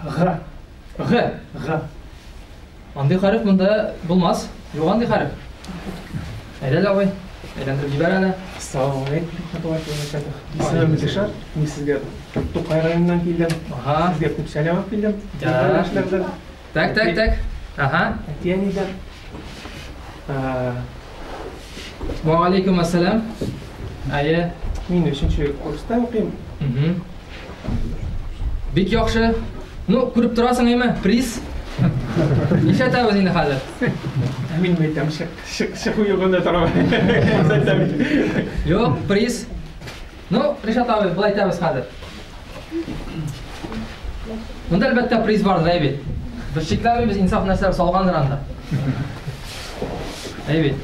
Г. Г. Г. Андый хәреф монда булмас. Юк андый хәреф. Әйдә әле, абый, әйләндереп җибәр әле. Ассаламу алейкум, рахматуллахи ва баракатух. Исемем Ришат, мин сезгә Тукай районыннан килдем. Ага. Сезгә күп сәлам алып килдем. Да. Так, так, так. Ага. Әти-әнидән. Ва алейкум ассалам. Әйе. Мин өченче курста укыйм. Бик яхшы. Ну, күреп торасың, әйме, приз. Нишләтәбез инде хәзер? Мин әйтәм, чыгу югында торам. Юк, приз. Ну, Ришат абый, болай итәбез хәзер. Монда әлбәттә приз бардыр, әй бит. Без шикләнмибез, инсаф нәрсәләр салгандыр анда. Әй бит.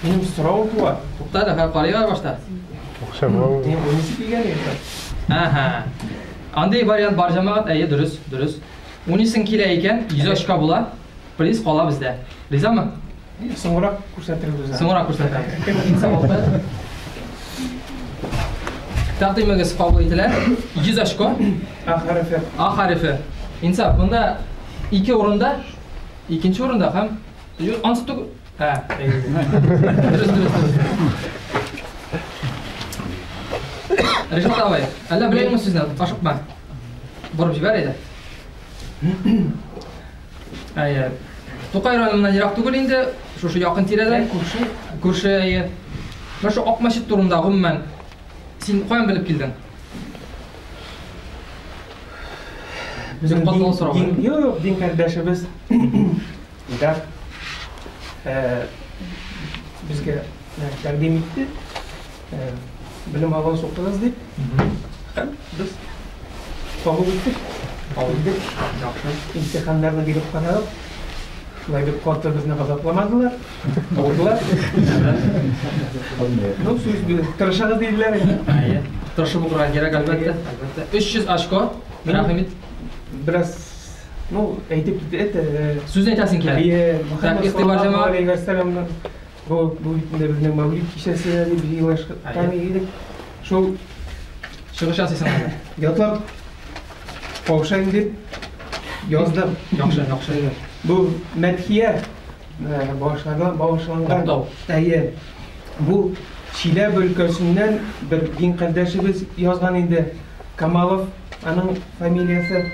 Минем сорау туа. Тукта әле, хәзер карыйк әле башта. Акча буламы? Мин уйныйсы килгән иде. Әһә. Андый вариант бар, җәмәгать, әйе, дөрес, дөрес. Уйныйсың килә икән, 100 очка була. Приз кала бездә. Ризамы? Соңрак күрсәтербез. Соңрак күрсәтәбез. Инсаф алты. Тәкъдимегез кабул ителә. 100 очко. А хәрефе. А хәрефе. Инсаф, монда ике урында, икенче урында һәм ансы түгел. Ә, дөрес, дөрес, дөрес. Ришат абый, әллә беләйме сүзне? Ашыкма. Борып җибәр әйдә. Әйе. Тукай районыннан ерак түгел инде, шушы якын тирәдә. Күрше. Күрше, әйе. Менә шу Ак мәчет турында гомумән син каян белеп килдең? Безнең катлаулы сорау. Юк, дин кардәшебез Илдар безгә тәкъдим итте. Белем алыгыз, укыгыз дип. Һәм без кабул иттек. Кабул иттек. Яхшы. Имтиханнарны биреп карадык. Шулай бик каты безне газапламадылар. Алдылар. Ну, сүз тырышыгыз диделәр инде. Әйе. Тырышып укырга кирәк, әлбәттә. Әлбәттә. 300 очко. Рәхим ит. Бераз, ну, әйтеп китте, это Сүз әйтәсең килә. Әйе, Так, игътибар җәмәгать. алейһи вәссәламның бу бит инде безнең Мәүлид кичәсе дип җыелышкан идек. Шул чыгыш ясыйсың әле. Ятлап каушайм дип яздым. Яхшы, яхшы. Бу мәдхия багышланган, багышланган. Мактау. Әйе. Бу Чиләбе өлкәсеннән бер дин кардәшебез язган инде. Камалов аның фамилиясе.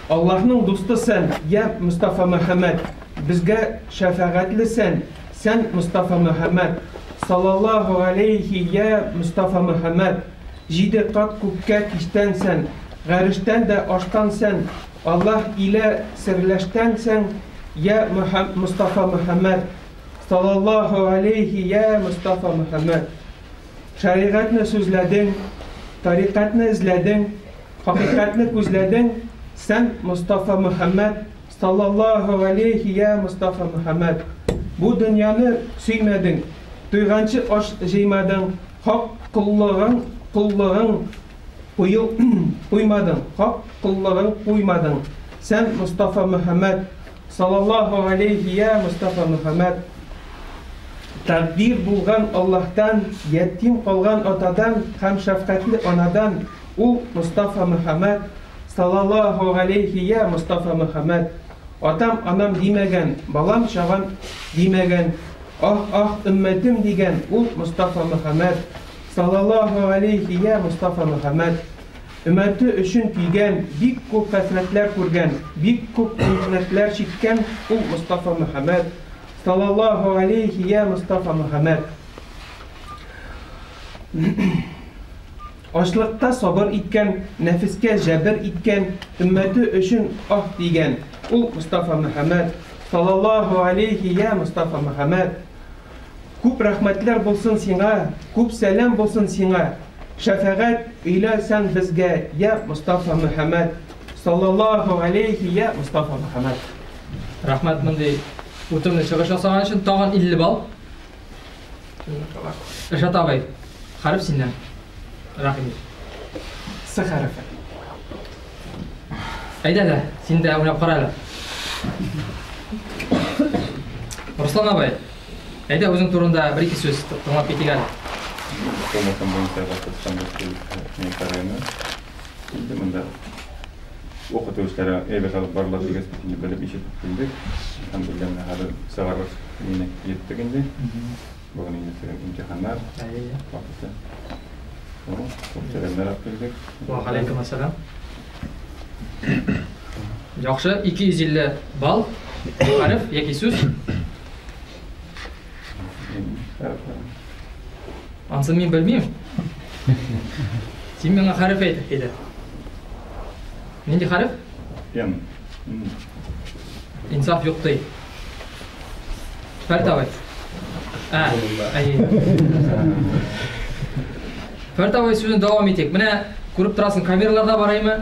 Аллаһның дусты сән, я Мустафа Мөхәммәд, безгә шәфәгатьле сән, сән Мустафа Мөхәммәд. Саллаллаһу алейхи я Мустафа Мөхәммәд. Җиде кат күккә кичтән сән, гарештән дә аштан сән, Аллаһ илә серләштән сән, я Мустафа Мөхәммәд. Саллаллаһу алейхи я Мустафа Мөхәммәд. Шәригатьне сүзләдең, тарикатьне эзләдең, хакыйкатьне күзләдең, сән Мустафа Мөхәммәд, саллаллаһу алейхи я Мустафа Мөхәммәд. Бу дөньяны сөймәдең, туйганчы аш җыймадың, хак коллыгың, коллыгың куел куймадың, хак коллыгың куймадың. Сән Мустафа Мөхәммәд, саллаллаһу алейхи я Мустафа Мөхәммәд. Тәкъдир булган Аллаһтан, ятим калган атадан һәм шәфкатьле анадан ул Мустафа Мөхәммәд, саллаллаһу алейхи я Мустафа Мөхәммәд. Атам, анам димәгән, балам чагам димәгән, ах, ах, өммәтем дигән ул Мустафа Мөхәммәд, саллаллаһу алейхи я Мустафа Мөхәммәд. Өммәте өчен көйгән, бик күп хәсрәтләр күргән, бик күп михнәтләр чиккән ул Мустафа Мөхәммәд, саллаллаһу алейхи я Мустафа Мөхәммәд. Ачлыкта сабыр иткән, нәфескә җәбер иткән, өммәте өчен ах дигән ул Мустафа Мөхәммәд, саллаллаһу алейхи я Мустафа Мөхәммәд. Күп рәхмәтләр булсын сиңа, күп сәлам булсын сиңа. Шәфәгать өйлә сән безгә, я Мустафа Мөхәммәд, саллаллаһу алейхи я Мустафа Мөхәммәд. Рәхмәт мондый үтемле чыгыш ясаган өчен тагын 50 балл. Ришат абый, хәреф синнән. Рәхим ит. С хәрефе. Әйдә дә, син дә уйнап кара әле. Руслан абый, әйдә үзең турында бер-ике сүз тыңлап китик әле. Формасы буенча Башкортстан Республикасы Мияссә районы. Инде монда укыту эшләре әйбәт алып барыла дигәч, инде белеп ишетеп килдек. Әлхәмдүлилләһ, менә хәзер чыгарылыш мине җиттек инде. Бүген инде сезнең имтиханнар вакыты. Күп сәламнәр алып килдек. Ва алейкум ассалам. Яхшы, 250 балл. Хәреф яки сүз. Ансын мин белмим. Син миңа хәреф әйт, әйдә. Нинди хәреф? М. Инсаф юк ди. Фәрт абый. Ә, әйе. Фәрт абый сүзен дәвам итик. Менә күреп торасың, камераларда бараймы?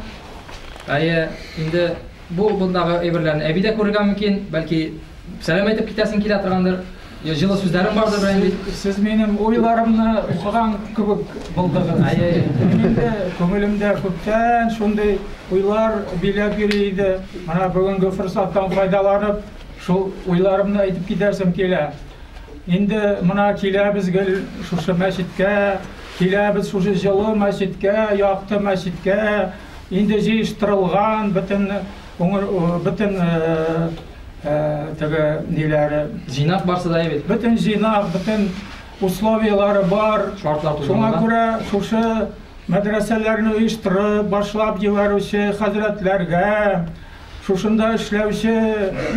Әйе, инде бу бундагы әйберләрне әби дә күрергә мөмкин, бәлки сәлам әйтеп китәсең килә торгандыр. Я җылы сүзләрең бардыр белән бит. Сез минем уйларымны укыган кебек булдыгыз. Әйе. Мин инде күңелемдә күптән шундый уйлар биләп йөри иде. Менә бүгенге форсаттан файдаланып, шул уйларымны әйтеп китәсем килә. Инде менә киләбез гел шушы мәчеткә, киләбез шушы җылы мәчеткә, якты мәчеткә. Инде җыештырылган бөтен бөтен теге ниләре. Җыйнак барсы да бит. Бөтен җыйнак, бөтен условиялары бар. Шартлар Шуңа тудырылган. күрә шушы мәдрәсәләрне оештырып, башлап җибәрүче хәзрәтләргә, шушында эшләүче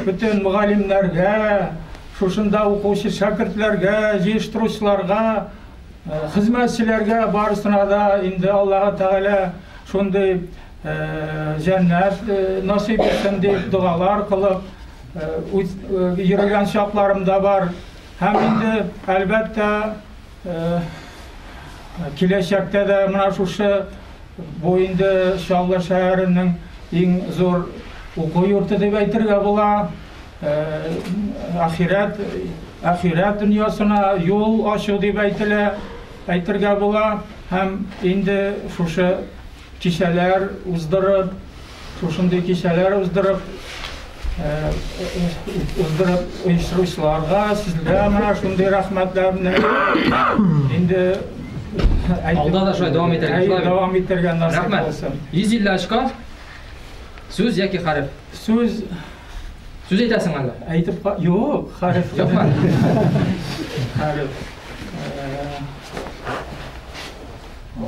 бөтен мөгаллимнәргә, шушында укучы шәкертләргә, җыештыручыларга Хезмәтчеләргә барысына да инде Аллаһы Тәгалә шундый җәннәт насыйп итсен дип догалар кылып йөргән чакларым да бар. Һәм инде, әлбәттә, киләчәктә дә менә шушы бу инде Чаллы шәһәренең иң зур уку йорты дип әйтергә була. Ахирәт ахирәт дөньясына юл ачу дип әйтелә, әйтергә була. Һәм инде шушы кичәләр уздырып, шушындый кичәләр уздырып, уздырып оештыручыларга, сезгә менә шундый рәхмәтләрне инде Алда да шулай дәвам итәргә, шулай бит? Дәвам итәргә насыйп Рәхмәт. булсын. 150 очко. Сүз яки хәреф? Сүз. Сүз әйтәсең әллә? Әйтеп ка... Юк, хәреф. Юкмы? Хәреф.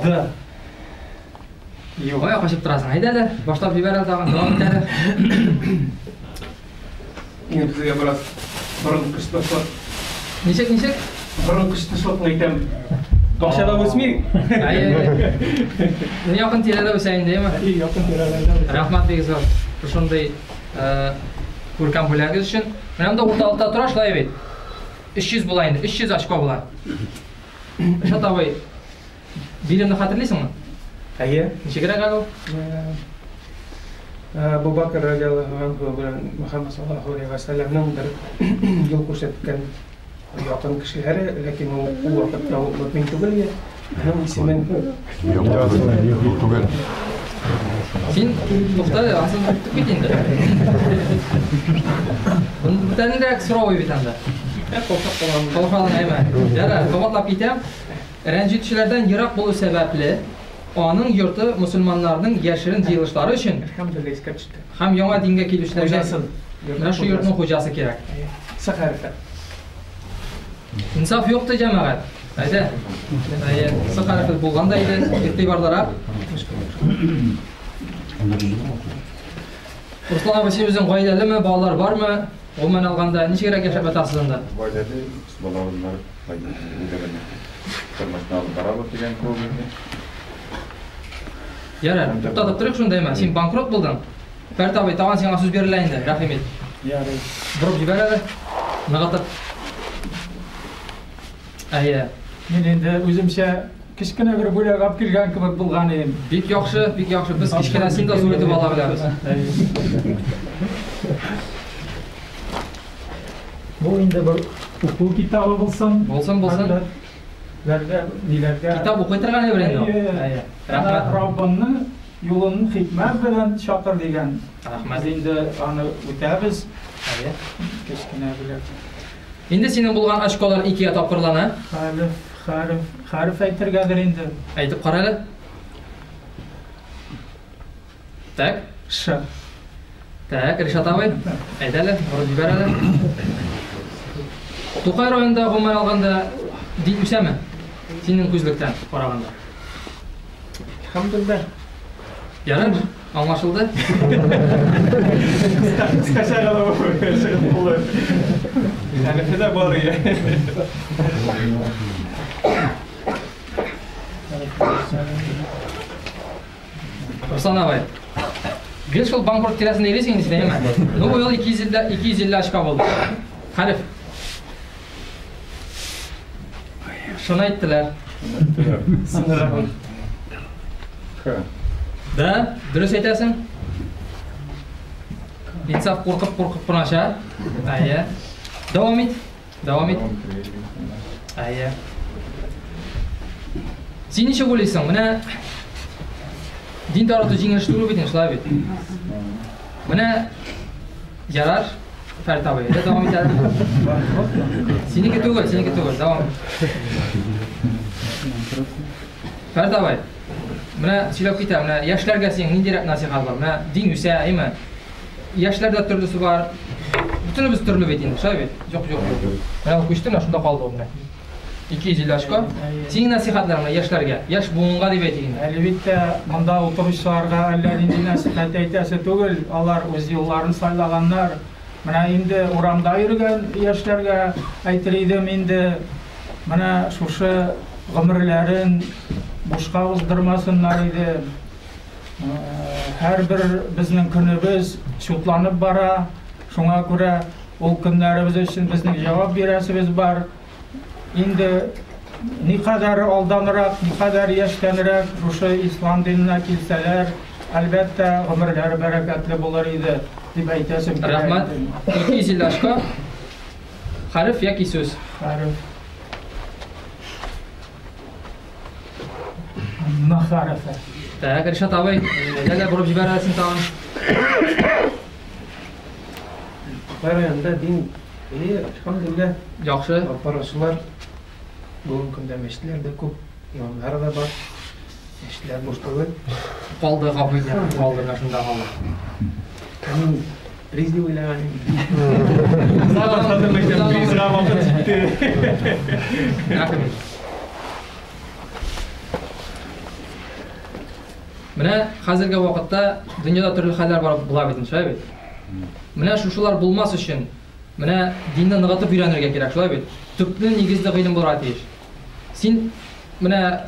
Д. Юк. Кая качып торасың? Әйдә әле, башлап җибәр әле тагын, дәвам ит әле. Инде сезгә бераз борын кыштырышлык. Ничек, ничек? Борын кыштырышлыкны әйтәм. Бакчада үсми. Әйе. Якын тирәдә үсә инде, әйеме? Якын тирәләрдә үсә. Рәхмәт бик зур. Шушындый күркәм бүләгегез өчен. Менә монда урталыкта тора шулай бит. 300 була инде, 300 очко була. Ришат абый, биремне хәтерлисеңме? Әйе. Ничегрәк әле ул? Әбу Бакр радиаллаһу анһу белән Мөхәммәд саллаллаһу алейһи ва сәлләмнең бер юл күрсәткән якын кешеләре, ләкин ул ул вакытта ул мөмин түгел иде. Аның исемен Юк түгел. Син тукта әле, асын оныттык бит инде. Бүтәнрәк сорау бит анда. Каушалган, әйме. Ярар, кабатлап китәм. Рәнҗетүчеләрдән ерак булу сәбәпле, аның йорты мөселманнарның яшерен җыелышлары өчен Әлхәмдүлилләһ, искә төште. һәм яңа дингә килүчеләргә Хуҗасын. менә шу йортның хуҗасы кирәк. С хәрефе. Инсаф юк ди җәмәгать. Әйдә. Әйе, С хәрефе булган да иде, игътибарлырак. Руслан абый, син үзең гаиләлеме, балалар бармы? Гомумән алганда, ничегрәк яшәп ятасыз анда? Гаиләле, балабыз бар, гаиләле тормышны алып барабыз дигән кебек инде. Ярар, туктатып торыйк шунда, әмма син банкрот булдың. Фәрит абый, тагын сиңа сүз бирелә инде, рәхим ит. Ярый. Борып җибәр әле. Ныгытып. Әйе. Мин инде үземчә кечкенә бер бүләк алып килгән кебек булган идем. Бик яхшы, бик яхшы. Без кечкенәсен дә зур итеп ала беләбез. Бу инде бер уку китабы булсын. Булсын, булсын. Ләргә, ниләргә. Китап укый торган әйбер инде ул. Әйе. Рәхмәт. Раббыңны юлын хикмәт белән чакыр дигән. Рәхмәт. Без инде аны үтәбез. Әйе. Кечкенә бүләк. Инде синең булган очколар икегә тапкырлана. Хәреф, хәреф, хәреф әйтергәдер инде. Әйтеп кара әле. Так. Ш. Так, Ришат абый, әйдә әле, борып җибәр әле. Тукай районында гомумән алганда дин үсәме? Синең күзлектән караганда. Әлхәмдүлилләһ. Ярар, аңлашылды. Кыскача гына чыгып булды. Хәрефе дә бар иде. Руслан абый, гел шул банкрот тирәсендә йөрисең инде син, әйеме? Ну, бу юлы 250 250 очка булды. Хәреф. Шуны әйттеләр. Х. Да, дөрес әйтәсең. Инсаф куркып-куркып кына аша. Әйе. Дәвам ит. Дәвам ит. Әйе. Син ничек уйлыйсың? Менә дин тарату җиңел эш түгел бит инде, шулай бит? Менә ярар, Фәрит абый, әйдә дәвам ит әле. Синеке түгел, синеке түгел, дәвам. Фәрит абый, менә сөйләп китә, менә яшьләргә синең ниндирәк насыйхат бар? Менә дин үсә, әйме? Яшьләр дә төрлесе бар. Бөтенебез төрле бит инде, шулай бит? Юк, юк, юк. Менә ул күчте, менә шунда калды ул менә. 250 очко. Синең нәсыйхәтләрең менә яшьләргә, яшь буынга дип әйтик инде. Әлбәттә, монда утыручыларга әллә нинди нәсыйхәт әйтәсе түгел, алар үз юлларын сайлаганнар. Менә инде урамда йөргән яшьләргә әйтер идем инде, менә шушы Гомерләрен бушка уздырмасыннар иде. Һәрбер безнең көнебез чутланып бара. Шуңа күрә ул көннәребез өчен безнең җавап бирәсебез бар. Инде никадәр алданрак, никадәр яшьтәнрәк шушы ислам диненә килсәләр, әлбәттә, гомерләре бәрәкәтле булыр иде, дип әйтәсем килә. Рәхмәт. 250 очко. Хәреф яки сүз? Хәреф. М хәрефе. Так, Ришат абый, әйдә борып җибәрәсең тагын. Тукай районында дин и, әлхәмдүлилләһ. Яхшы. Алып баручылар бүгенге көндә мәчетләр дә күп, имамнар да бар. Мәчетләр буш түгел. Калды гафу итә, калды менә шунда калды. Ә мин приз дип уйлаган идем. Башладым мәктәп призга вакыт җитте. Рәхмәт. Менә хәзерге вакытта дөньяда төрле хәлләр бар була бит, шулай бит? Менә шушылар булмас өчен, менә динне ныгытып өйрәнергә кирәк, шулай бит? Төпле нигезле гыйлем булырга тиеш. Син менә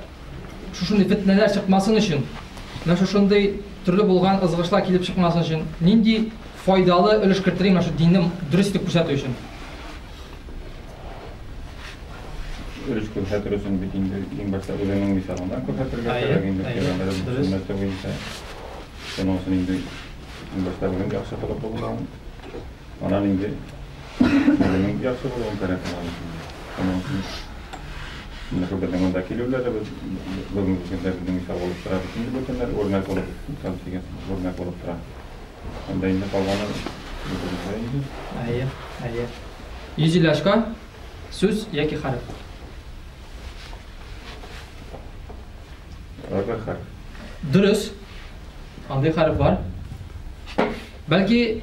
шушындый фетнәләр чыкмасын өчен, менә шушындый төрле булган ызгышлар килеп чыкмасын өчен, нинди файдалы өлеш кертерим менә шу динне дөрес итеп күрсәтү өчен? Өлеш күрсәтер өчен бит инде иң башта үзеңнең мисалыңда күрсәтергә кирәк инде пәйгамбәребез сөннәте буенча. Шуның өчен инде иң башта үзең яхшы холыклы булуың, аннан инде үзеңнең яхшы булуың кирәк. Шуның өчен менә шул безнең монда килүләребез бүгенге көндә безнең мисал булып тора бит инде бүтәннәр үрнәк булып, мисал дигән үрнәк булып тора. Анда инде калганы үзебездә инде. Әйе, әйе. 150 очко. Сүз яки хәреф? Бер хәреф. Дөрес. Андый хәреф бар. Бәлки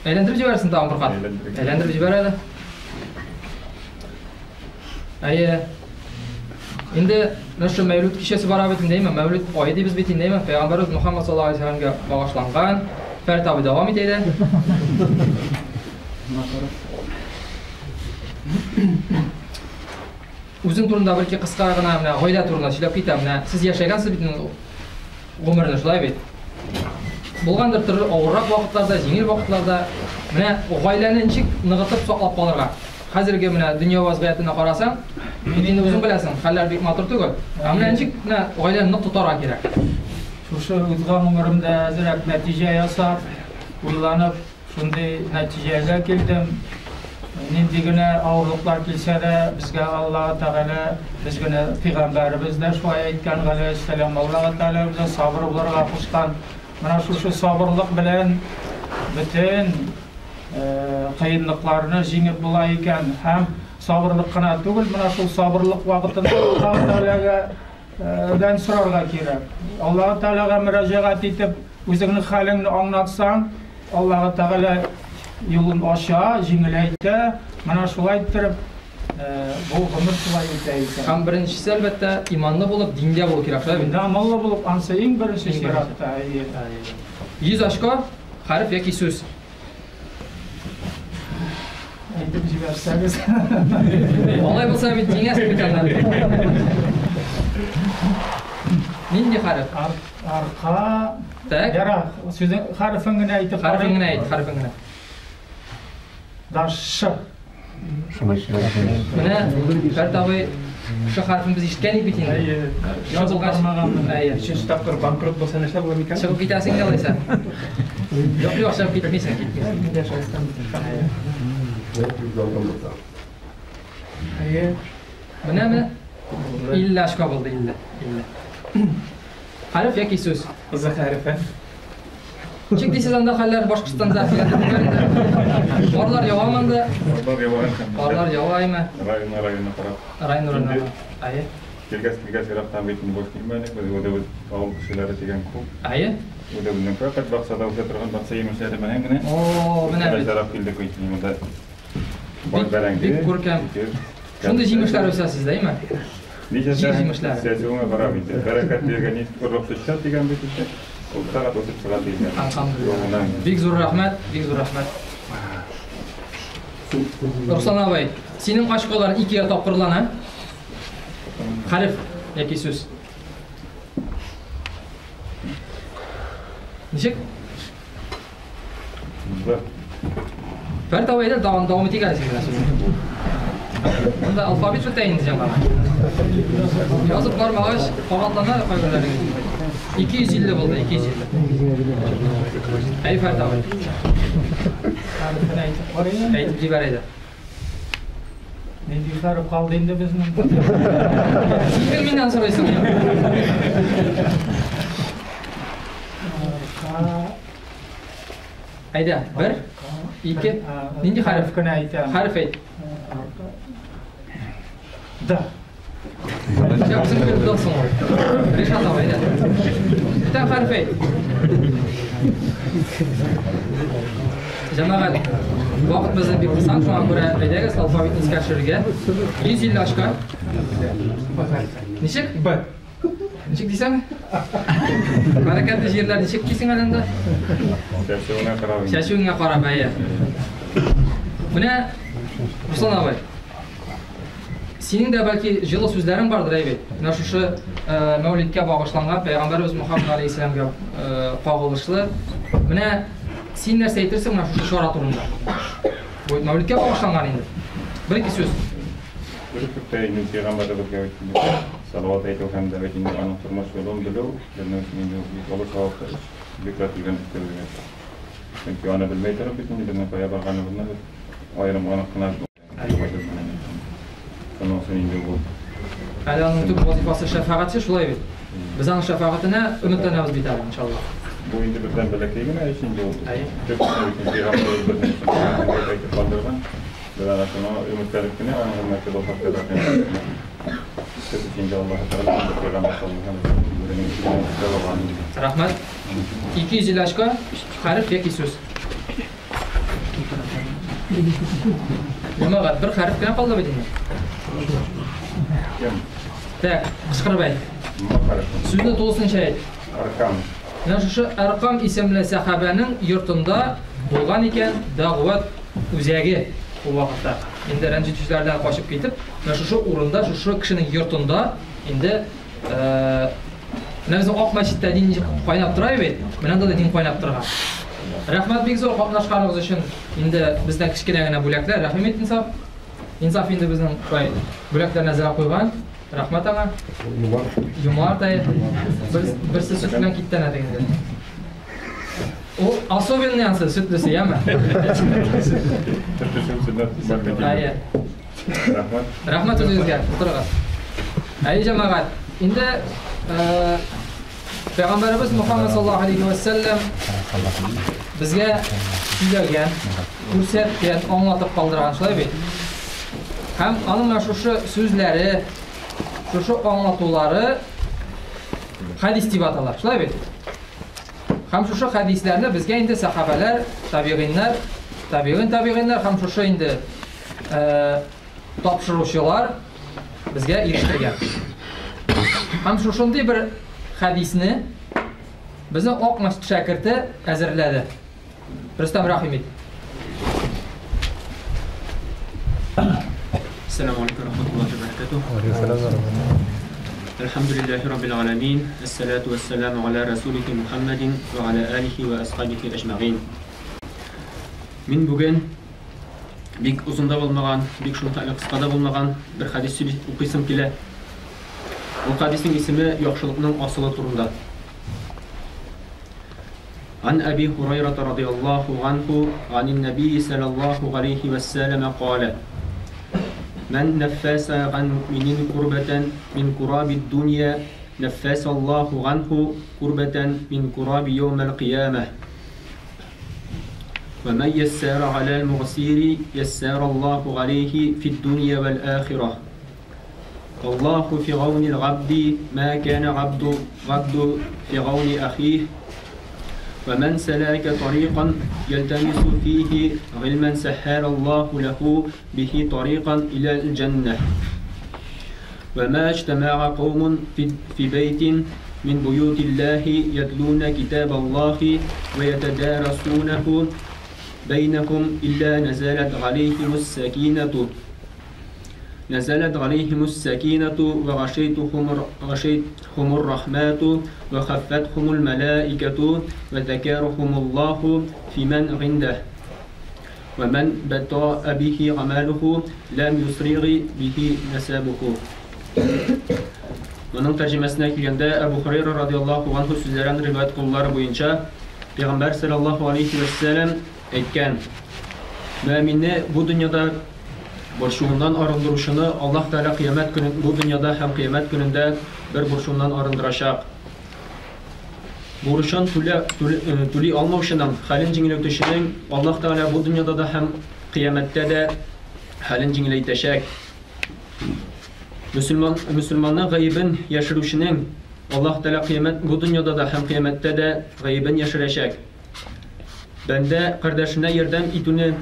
әйләндереп җибәрсен тагын бер кат. Әйләндереп җибәр әле. Әйе. Инде менә шу Мәүлүд кичәсе бара бит инде, әйме? Мәүлүд ае дибез бит инде, әйме? Пәйгамбәрбез Мөхәммәд саллаллаһу алейһи вәсәлләмгә багышланган. Фәрит абый дәвам итә иде. Үзең турында бер-ике кыска гына менә гаилә турында сөйләп кит, менә сез яшәгәнсез бит инде гомерне, шулай бит? Булгандыр төрле авыррак вакытларда, җиңел вакытларда. Менә гаиләне ничек ныгытып саклап калырга? Хәзерге менә дөнья вазгыятенә карасаң, бит инде үзең беләсең, хәлләр бик матур түгел. Ә менә ничек менә гаиләне нык тотарга кирәк? Шушы узган гомеремдә әзрәк нәтиҗә ясап, уйланып, Шундый нәтиҗәгә килдем, нинди генә авырлыклар килсә дә, безгә Аллаһы Тәгалә, без генә пәйгамбәребез дә шулай әйткән, галәйһиссәлам, Аллаһы Тәгалә безгә сабыр булырга кушкан. Менә шушы сабырлык белән бөтен кыенлыкларны җиңеп була икән. Һәм сабырлык кына түгел, менә шул сабырлык вакытында Аллаһы Тәгаләгә дән сорарга кирәк. Аллаһы Тәгаләгә мөрәҗәгать итеп, үзеңнең хәлеңне аңлатсаң, Аллаһы Тәгалә юлын ача, җиңеләйтә. Менә шулай иттереп, бу гомер шулай үтә икән. Һәм беренчесе, әлбәттә, иманлы булып, диндә булу кирәк, шулай бит? Диндә иманлы булып, ансы иң беренче чиратта, әйе. 100 очко, хәреф яки сүз. Әйтеп җибәрсәгез. Алай булса бит җиңәсең бит аннан. Нинди хәреф? Арка. Так. Яра, сүзең хәрефен генә әйтеп Хәрефен генә әйт, хәрефен генә. Да ш. Менә Фәрт абый ш хәрефен без ишеткән идек бит инде. Әйе. Язып бармаганмын. Әйе. Өченче тапкыр банкрот булса нәрсә була микән? Чыгып китәсең инде алайса. Юк, юк, чыгып китмисең, китмисең. Әйе. Менәме? 50 очко булды, 50. 50. Хәреф яки сүз? З хәрефе. Ничек дисез анда хәлләр Башкортстанда? Карлар ява монда. Карлар ява. Карлар ява әйме? Район районына карап. Район районына. Әйе. Килгәч килгәч ерактан бит инде буш килмәдек. Без үзебез авыл кешеләре дигән күп. Әйе. Үзебезнең фәкать бакчада үсә торган бакча җимешләре белән генә. О, менә бит. Карап килдек бит монда. Бар бәрәңге. Бик күркәм. Шундый җимешләр үсә сездә, әйме? Ничә Җир җимешләре. Сәзүеңә карап инде. Бәрәкәт биргән орлык төшсә дигән бит инде. Ул тагы үсеп чыга дигән. Әлхәмдүлилләһ. Бик зур рәхмәт, бик зур рәхмәт. Руслан абый, синең очколар икегә тапкырлана. Хәреф яки сүз. Ничек? Б. Бер тау әйдә, дәвам дәвам итик әле син белән сүзне. Монда алфавит бетә инде җәмәгать. Язып бармагач, кабатлана кайберләрегез. 250 булды, 250. Әй, Фәрит абый. Хәрефен әйтеп карыйм. Әйтеп җибәр әйдә. Нинди хәреф калды инде безнең? Син гел миннән сорыйсың. Әйдә, бер, ике, нинди хәреф? Кенә әйтәм. Хәреф әйт. Да. Япсын бер да соң ул. Ришат абый, әйдә. Бүтән хәреф әйт. Җәмәгать, вакыт безнең бик кысан, шуңа күрә әйдәгез алфавитны искә төшерергә. 150 очка. Ничек? Б. Ничек дисәң? Бәрәкәтле җирләр ничек дисең әле анда? Чәчүенә карап. Чәчүеңә карап, әйе. Менә Руслан абый, синең дә бәлки җылы сүзләрең бардыр, әй бит. Менә шушы Мәүлидкә багышланган Пәйгамбәребез Мухаммад алейһиссәламгә кагылышлы. Менә син нәрсә әйтерсең менә шушы чара турында? Бу Мәүлидкә багышланган инде. Бер-ике сүз. Бер төптә инде пәйгамбәребезгә бит инде салават әйтү һәм дә бит инде аның тормыш юлын белү безнең өчен инде бик олы саваплы эш, бик рәтелгән эш безгә. Чөнки аны белмәй торып бит инде безнең кая барганыбызны без аерым анык кына Шуның өчен инде бу. Әле аның төп вазифасы шәфәгатьче, шулай бит. Без аның шәфәгатенә өметләнәбез бит әле, иншалла. Бу инде бездән бәләкәй генә эш инде ул. Әйе. Төп пәйгамбәребез безнең өчен әйтеп калдырган. Без ана шуны өметләнеп кенә аның өммәте булсак та Төп инде Аллаһы Тәгалә пәйгамбәр саллаллаһу алейһи ва сәлләм. Рәхмәт. 250 очко, хәреф яки сүз. Җәмәгать, бер хәреф кенә калды бит инде. Кем? Так, кычкырып әйт. М хәрефе. Сүзне тулысынча әйт. Аркам. Менә шушы Аркам исемле сәхабәнең йортында булган икән дәгъват үзәге ул вакытта. Инде рәнҗетүчеләрдән качып китеп, менә шушы урында, шушы кешенең йортында инде менә безнең Ак мәчеттә дин кайнап тора бит, менә анда да дин кайнап торган. Рәхмәт бик зур катнашканыгыз өчен. Инде бездән кечкенә генә бүләкләр. Рәхим ит, Инсаф. Инсаф инде безнең шулай бүләкләрне әзерләп куйган. Рәхмәт аңа. Юмарт. Юмарт әй. Берсе сөт белән китте әнә дигәндә. Ул особенный ансы сөтлесе, яме? Сөтлесен сөннәт бар. Әйе. Рәхмәт. Рәхмәт үзегезгә. Утырыгыз. Әйе, җәмәгать. Инде Пәйгамбәребез Мухаммад саллаллаһу алейхи ва сәлләм безгә сөйләгән, күрсәткән, аңлатып калдырган, шулай бит? Һәм аның менә шушы сүзләре, шушы аңлатулары хәдис дип атала, шулай бит? Һәм шушы хәдисләрне безгә инде сахабәләр, табигыйннар, табигыйн табигыйннар һәм шушы инде тапшыручылар безгә ирештергән. Һәм шушындый бер хәдисне безнең Ак мәчет шәкерте әзерләде. Рөстәм, рәхим ит. Ассаламу алейкум рахматуллахи ва баракатух. Әлхәмдүлилләһи раббил галәмин, әссалату вәссәламу аля расулихи Мухаммадин ва аля алихи ва асхабихи әҗмәгыйн. Мин бүген бик озын да булмаган, бик шул хәтле кыска да булмаган бер хәдис сөйли укыйсым килә. Ул хәдиснең исеме яхшылыкның асылы турында. Ан Әби Һурайра радыяллаһу анху анин нәби саллаллаһу алейхи вәссәләмә калә: Мән нәффәсә ган муъминин курбәтән мин курабид дунья нәффәсә Аллаһу анху курбәтән мин кураби яумәл кыямәһ. Вә мән яссара галәл мугсири яссара Аллаһу галәйһи фид дунья вәл ахирәһ. Аллаһу фи гаунил габди ма кана габду габду фи гауни ахих. Вә мән сәләкә тарикан ялтамису фихи гыйльмән сәһһәлә Аллаһу ләһу бихи тарикан иләл җәннәһ. Вә ма иҗтәмәгә каумун фи бәйтин мин буютиллаһи ятлуна китабаллаһи вә ятадарасунаху бәйнәһум илля назалат галәйһимус сакинату نزلت عليهم السكينة وغشيتهم الرحمة وخفتهم الملائكة وذكرهم الله في من عنده ومن بطأ به عمله لم يسرع به نسبه. Моның тәрҗемәсенә килгәндә, Әбу Хурайра радиаллаһу анһу сүзләрен риваять кылулары буенча, Пәйгамбәр саллаллаһу алейхи вә сәлләм әйткән: Мөэминне бу дөньяда борчуыннан арындыручыны Аллаһ Тәгалә кыямәт көнен бу дөньяда һәм кыямәт көнендә бер борчуыннан арындырачак. Бурычын түли алмаучының хәлен җиңеләйтүченең Аллаһ Тәгалә бу дөньяда да һәм кыямәттә дә хәлен җиңеләйтәчәк. Мөселман, мөселманның гаебен яшерүченең Аллаһ Тәгалә кыямәт бу дөньяда да һәм кыямәттә дә гаебен яшерәчәк. Бәндә кардәшенә ярдәм итүне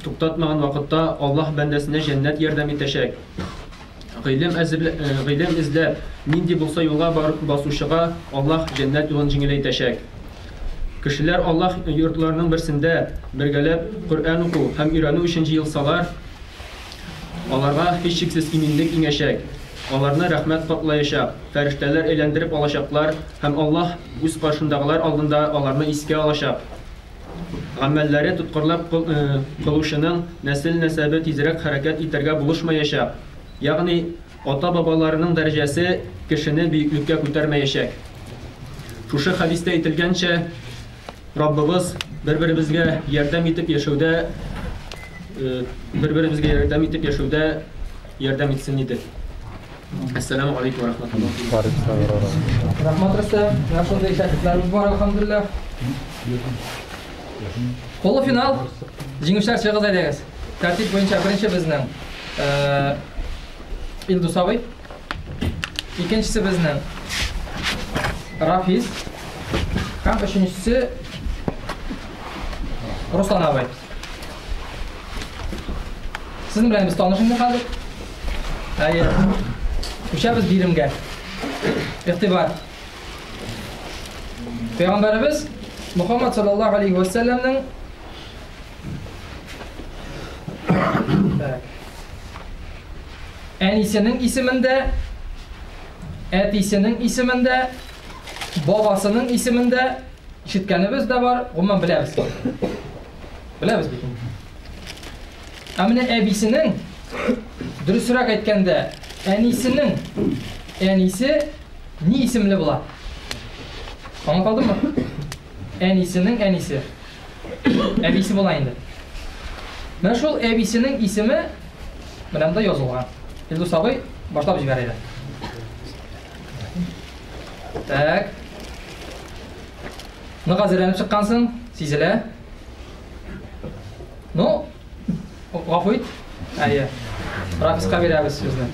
туктатмаган вакытта Аллаһ бәндәсенә җәннәт ярдәм итәчәк. Гыйлем әзерлә, гыйлем эзләп, нинди булса юлга барып басучыга Аллаһ җәннәт юлын җиңеләйтәчәк. Кешеләр Аллаһ йортларының берсендә бергәләп Коръән уку һәм өйрәнү өчен җыелсалар, Аларга һичшиксез иминлек иңәчәк, аларны рәхмәт каплаячак, фәрештәләр әйләндереп алачаклар һәм Аллаһ Үз каршындагылар алдында аларны искә алачак. Гамәлләре тоткарлап кылучының нәсел-нәсәбе тизрәк хәрәкәт итәргә булышмаячак, ягъни ата-бабаларының дәрәҗәсе кешене бөеклеккә күтәрмәячәк. Шушы хәдистә әйтелгәнчә, Раббыбыз бер-беребезгә ярдәм итеп яшәүдә бер-беребезгә ярдәм итеп яшәүдә ярдәм итсен иде. Әссәламу алейкум ва рахматуллаһ. Рәхмәт, Рөстәм. Менә шундый шәкертләребез бар, әлхәмдүлилләһ. Полуфинал. Җиңүчеләр чыгыгыз әйдәгез. Тәртип буенча беренче безнең Илдус абый. Икенчесе безнең Рафис. Һәм өченчесе Руслан абый. Сезнең белән без таныш инде хәзер. Әйе. Күчәбез биремгә. Игътибар. Пәйгамбәребез Мухаммад саллаллаһу алейхи ва сәлләмнең Так. Әнисенең исемендә, әтисенең исемендә, бабасының исемендә ишеткәнебез дә бар, гомумән беләбез. Беләбез бит инде. Ә менә әбисенең, дөресрәк әйткәндә, әнисенең әнисе ни исемле була? Аңлатылдымы? Әнисенең әнисе. Әбисе була инде. Менә шул әбисенең исеме менә монда язылган. Илдус абый башлап җибәр әйдә. Так. Нык әзерләнеп чыккансың, сизелә. Ну, гафу ит. Әйе. Рафиска бирәбез сүзне.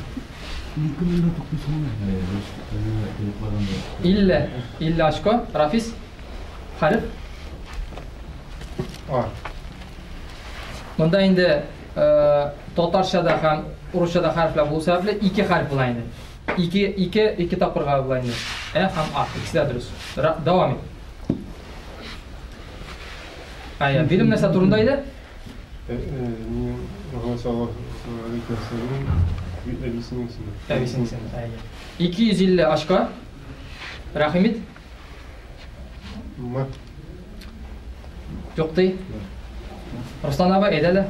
50, 50 очко. Рафис. Хәреф? А. Монда инде э, татарчада һәм урысчада хәрефләр булу сәбәпле ике хәреф була инде. Ике, ике, ике тапкырга була инде. Ә һәм А. Икесе дә дөрес. Дәвам ит. Әйе, бирем нәрсә турында иде? Әбисенең исеме. Әбисенең исеме, әйе. 250 очко. Рәхим ит. М. Юк ди. Руслан абый, әйдә әле.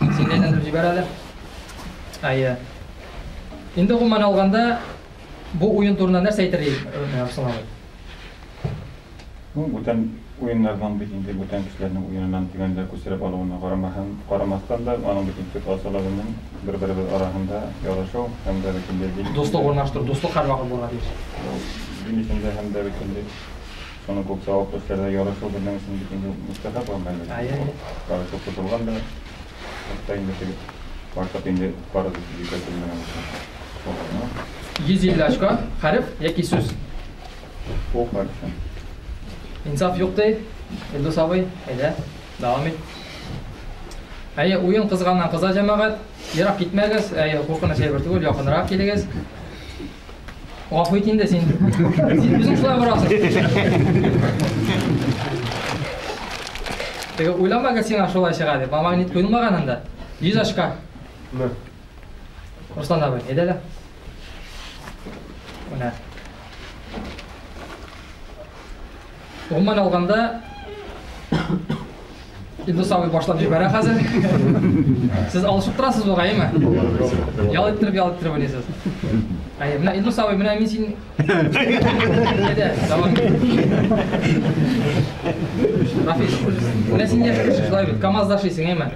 Син дә әйләндереп җибәр әле. Әйе. Инде гомумән алганда, бу уен турында нәрсә әйтер идең, Руслан абый? Ну, бүтән уеннардан бит инде бүтән кешеләрнең уеныннан дигәндә күчереп алуына карамаһан, карамастан да, аның бит инде төп асылы безнең бер-беребез араһында ярышу һәм дә бит инде дин Дуслык урнаштыру, дуслык һәрвакыт булырга тиеш. Дин эчендә һәм дә бит инде шуның күп саваплы эшләрдә ярышу безнең өчен бит инде мөстәхәб гамәл. Әйе. Ярышу кушылган да, хәтта инде теге башлап инде фарыз итеп йөкләтелмәгән булса. 150 очко, хәреф яки сүз. О хәрефе. Инсаф юк ди. Илдус абый, әйдә, дәвам ит. Әйе, уен кызганнан кыза җәмәгать. Ерак китмәгез, әйе, куркыныч әйбер түгел, якынрак килегез. Гафу ит инде син. Син үзең шулай барасың. Теге уйламагыз сиңа шулай чыга дип. Магнит куелмаган анда. 100 очка. М. Руслан абый, әйдә әле. Менә. Гомумән алганда, Илдус абый башлап җибәрә хәзер. Сез алышып торасыз бугай, әйме? Ял иттереп, ял иттереп уйныйсыз. Әйе, менә Илдус абый, менә мин син Әйдә, дәвам ит. Рафис, менә син яшь кеше, шулай бит, КАМАЗда эшлисең, әйме?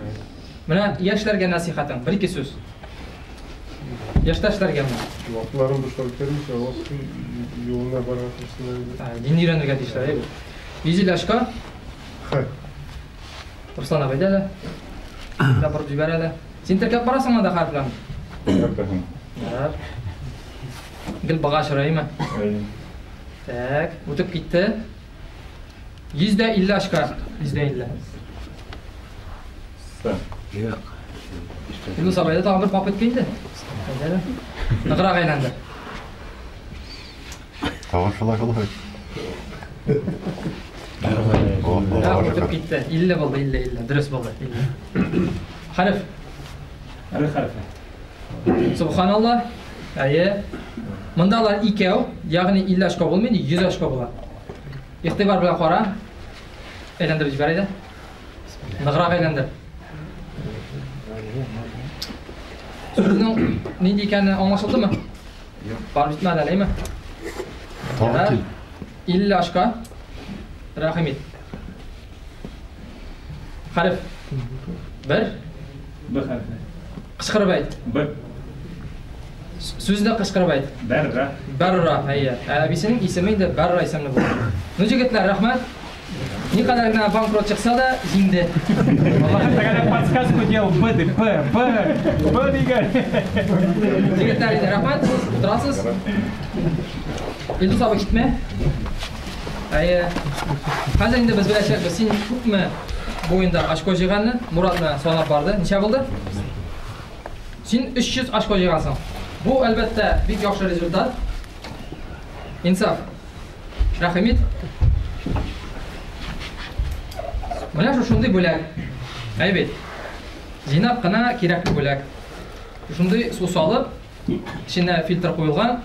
Менә яшьләргә нәсыйхәтең, бер-ике сүз. Яшьтәшләргә менә. Вакытларын бушка үткәрмичә, Аллаһ юлына барырга тырышсыннар иде. Дин өйрәнергә тиешләр, әйе бит. 150 очко. Х. Руслан абый, әйдә әле. Әйдә, борып җибәр әле. Син теркәп барасыңмы анда хәрефләрне? Теркәп барам. Ярар. Гел бага очрыймы? Әйе. Так, үтеп китте. 150 очко. 150. С. Юк. Илдус абый, әйдә тагын бер попытка инде. Әйдә әле. Ныграк әйләндер. Тагын шулай була. Үтеп китте. 50 булды, 50, 50. Дөрес булды, 50. Хәреф. Р хәрефе. Субханалла. Әйе. Монда алар икәү, ягъни 50 очко булмый, 100 очко була. Игътибар белән кара. Әйләндереп җибәр әйдә. Ныграк әйләндер. Сүзнең нинди икәне аңлашылдымы? Юк. Барып җитмәде әле, әйме? Тагын кил. 50 очко. Рәхим ит. Хәреф. Бер. Б хәрефе. Кычкырып әйт. Б. Сүзне кычкырып әйт. Бәрра. Бәрра, әйе. Ә әбисенең исеме инде Бәрра исемле булган. Ну, җегетләр, рәхмәт. Никадәр генә банкрот чыкса да, җиңде. Аллаһы Тәгалә подсказку делал Б дип, Б, Б, Б дигән. Җегетләр, инде рәхмәт, сез утырасыз. Илдус абый китмә. Әйе. Хәзер инде без беләчәкбез, син күпме буенда очко җыйганны, Муратны санап барды. Ничә булды? Син 300 очко җыйгансың. Бу, әлбәттә, бик яхшы результат. Инсаф, рәхим ит. Менә шушындый бүләк. Әй бит. Җыйнак кына кирәкле бүләк. Шушындый су салып, эченә фильтр куелган.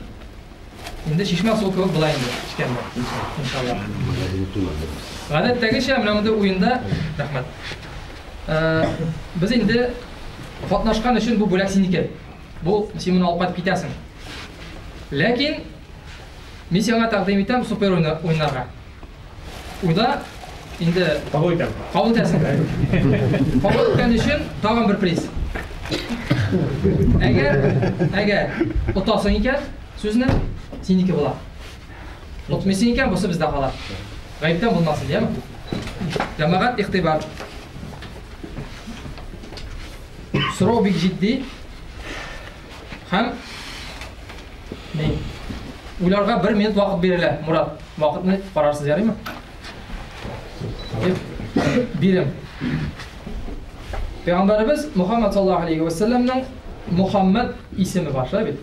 Инде чишмә суы кебек була инде эчкәндә. Иншалла. Гадәттәгечә менә мондый уенда, рәхмәт. Без инде катнашкан өчен бу бүләк синеке. Бу син моны алып кайтып китәсең. Ләкин мин сиңа тәкъдим итәм супер уйнарга. Уйда инде кабул итәм. Кабул итәсең. Кабул иткән өчен тагын бер приз. Әгәр, әгәр отасың икән, сүзне синеке була. Отмыйсың икән, бусы бездә кала. Гаептән булмасын, яме? Җәмәгать, игътибар. Сорау бик җитди. Һәм ни? Уйларга бер минут вакыт бирелә, Мурат. Вакытны карарсыз, ярыймы? Бирем. Пәйгамбәребез Мухаммад саллаллаһу алейхи ва сәлләмнең Мухаммад исеме бар, шулай бит?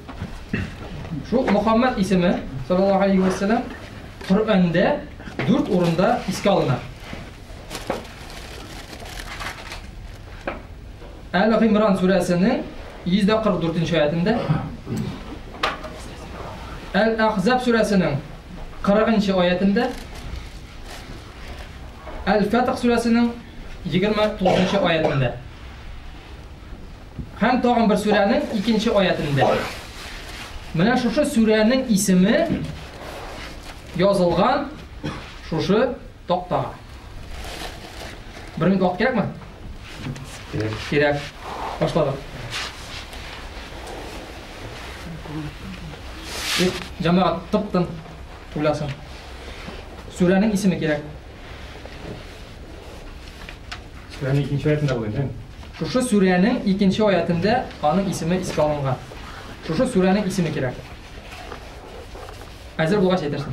Шул Мухаммад исеме саллаллаһу алейхи ва сәлләм Коръәндә дүрт урында искә алына. Әл-Гыймран сүрәсенең 144 нче аятендә, Әл-Әхзаб сүрәсенең 40 нчы аятендә, Әл-Фәтх сүрәсенең 29 нчы аятендә. Һәм тагын бер сүрәнең икенче аятендә. Менә шушы сүрәнең исеме язылган шушы тактага. Бер минут вакыт кирәкме? Кирәк. Кирәк. Башладык. Ик, җәмәгать тып-тын уйласын. Сүрәнең исеме кирәк. Сүрәнең икенче аятында булды, инде. Шушы сүрәнең икенче аятында аның исеме искә алынган. Шушы сүрәнең исеме кирәк. Әзер булгач әйтерсең.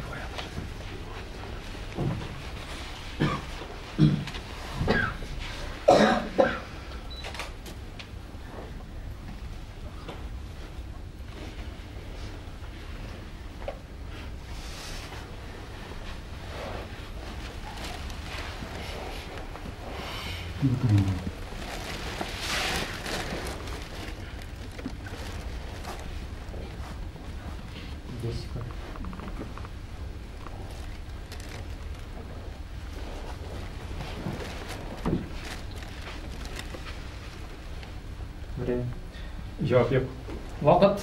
Җавап юк. Вакыт.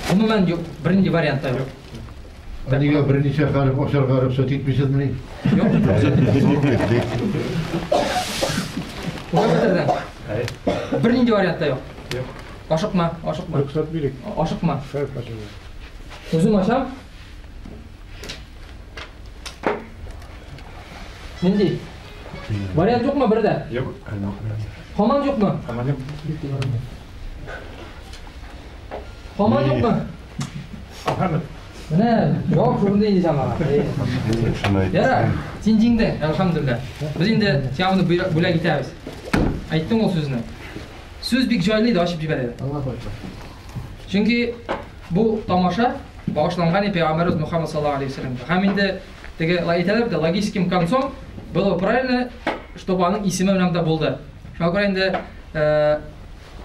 Гомумән юк, бернинди вариант та юк. Ә нигә берничә хәреф ачарга рөхсәт итмисезмени? Юк. Уйлап бетердең? Бернинди вариант та юк. Юк. Ашыкма, ашыкма. Рөхсәт бирик. Ашыкма. Хәреф ачарга. Үзем ачам. Нинди? Вариант юкмы бер дә? Юк. Һаман юкмы? Һаман юк. Һаман юкмы? Мөхәммәд. Менә җавап шушында инде җәмәгать. Ярар, син җиңдең, әлхәмдүлилләһ. Без инде сиңа моны бүләк итәбез. Әйттең ул сүзне. Сүз бик җайлы иде, ачып җибәр әле. Чөнки бу тамаша багышланган пәйгамбәребез Мухаммад саллаллаһу алейһи вәсәлләмгә. Һәм инде теге әйтәләр бит, логическим концом было правильно, чтобы аның исеме белән дә булды. Шуңа күрә инде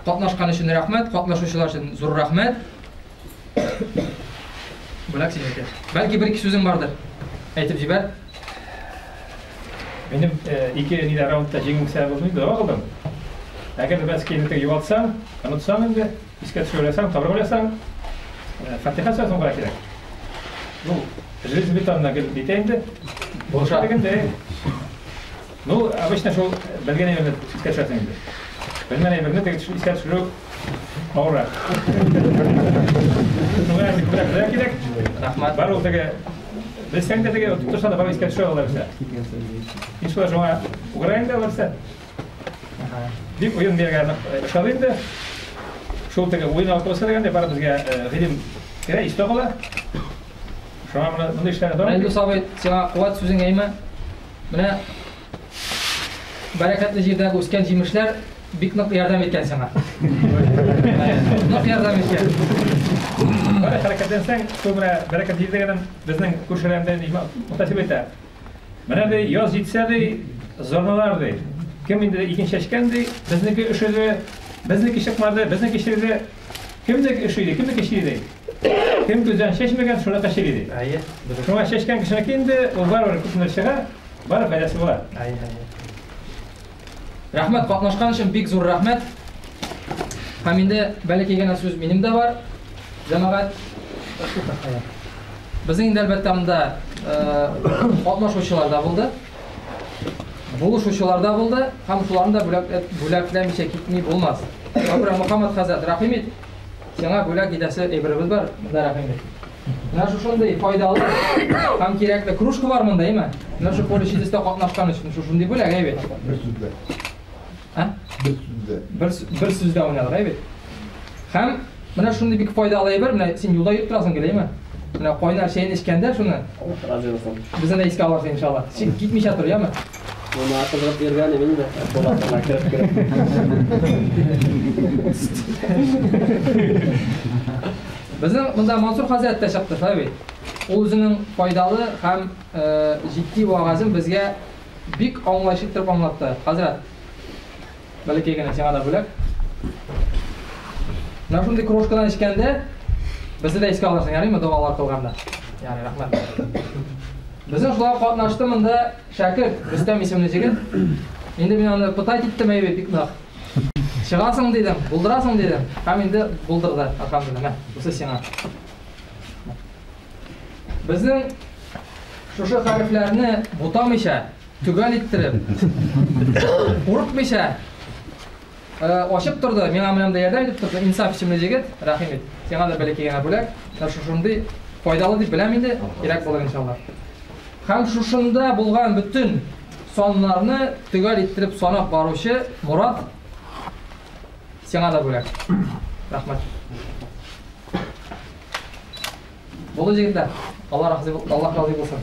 катнашкан өчен рәхмәт, катнашучылар өчен зур рәхмәт. Бүләк синеке. Бәлки бер-ике сүзең бардыр. Әйтеп җибәр. Минем ике нидә раундта җиңү сәбәбе булды, дога кылдым. Әгәр дә бәлки инде югалтсаң, онытсаң инде, искә төшерәсәң, табырга уйласаң, Фатиха сүрәсен укырга кирәк. Ну, железобетонна гел нитә инде. Булыша дигәндә. Ну, обычно шул белгән әйберне искә төшерәсең инде. Белмәгән әйберне теге искә төшерү авыррак. Шуңа инде күбрәк белергә кирәк. Рәхмәт. Бар ул теге белсәң дә теге тотырсаң да барыбер искә төшә ала берсә. Мин шулай шуңа укырга инде аларса. Дип уен биргән ошады инде. Шул теге уен алып торса дигәндә бары безгә гыйлем керә, истә кала. Шуңа моны мондый эшләрне дәвам Илдус абый, сиңа куәт сүзең әйме? Менә бәрәкәтле җирдәге үскән җимешләр бик нык ярдәм иткән сиңа. Нык ярдәм иткән. Бары хәрәкәтләнсәң, шул менә бәрәкәтле җирдә генә безнең күршеләрдә мөхтәсиб әйтә. Менә ди, яз җитсә ди, зарланалар ди. Кем инде икен чәчкән ди, безнеке өшеде, безнеке чыкмады, безнеке череде. Кемнеке өши ди, кемнеке чери ди. Кем көздән чәчмәгән, шуныкы чери ди. Әйе. Шуңа чәчкән кешенеке инде ул барыбер күпмедер чыга, барыбер файдасы була. Әйе, әйе. Рәхмәт, катнашкан өчен бик зур рәхмәт. Һәм инде бәләкәй генә сүз минем дә бар. Җәмәгать, безнең инде әлбәттә монда катнашучылар да булды. Булышучылар да булды һәм шуларны да бүләкләмичә китми булмас. Шуңа Мөхәммәд хәзрәт, рәхим ит. Сиңа бүләк итәсе әйберебез бар, монда рәхим ит. Менә шушындый файдалы һәм кирәкле кружка бар монда, әйме? Менә шу поле чудеста катнашкан өчен шушындый бүләк, әйбәт. Бер сүздә. А? Бер сүздә. Бер сүздә уйнадык, әйбәт. Һәм менә шундый бик файдалы әйбер, менә син юлда йөреп торасың гел, әйме? Менә кайнар чәйне эчкәндә шуны Разый булсын. Безне дә искә алырсың, иншалла. Син китмичә тор, яме? Моны кызыгып йөргән идем инде, кулакларына кереп кереп. Безнең монда Мансур хәзрәт тә чыкты, шулай бит? Ул үзенең файдалы һәм җитди вәгазен безгә бик аңлаешлы итеп аңлатты. Хәзрәт, бәләкәй генә сиңа да бүләк. Менә шундый кружкадан эчкәндә безне дә искә алырсың, ярыймы, догалар кылганда? Ярый, рәхмәт. Безнең шулай катнашты монда шәкерт Рөстәм исемле җегет. Инде мин аны пытать иттем әйбәт бик нык. Чыгасың дидем, булдырасың дидем. Һәм инде булдырды, әлхәмдүлилләһ. Мә, бусы сиңа. Безнең шушы хәрефләрне бутамыйча, төгәл иттереп, курыкмыйча ачып торды, миңа менә монда ярдәм итеп торды. Инсаф исемле җегет, рәхим ит. Сиңа да бәләкәй генә бүләк. Менә шушындый файдалы дип беләм инде, кирәк булыр иншалла. Һәм шушында булган бөтен саннарны төгәл иттереп санап баручы Мурат, сиңа да бүләк. Рәхмәт. Булды, җегетләр. Алла разый булсын.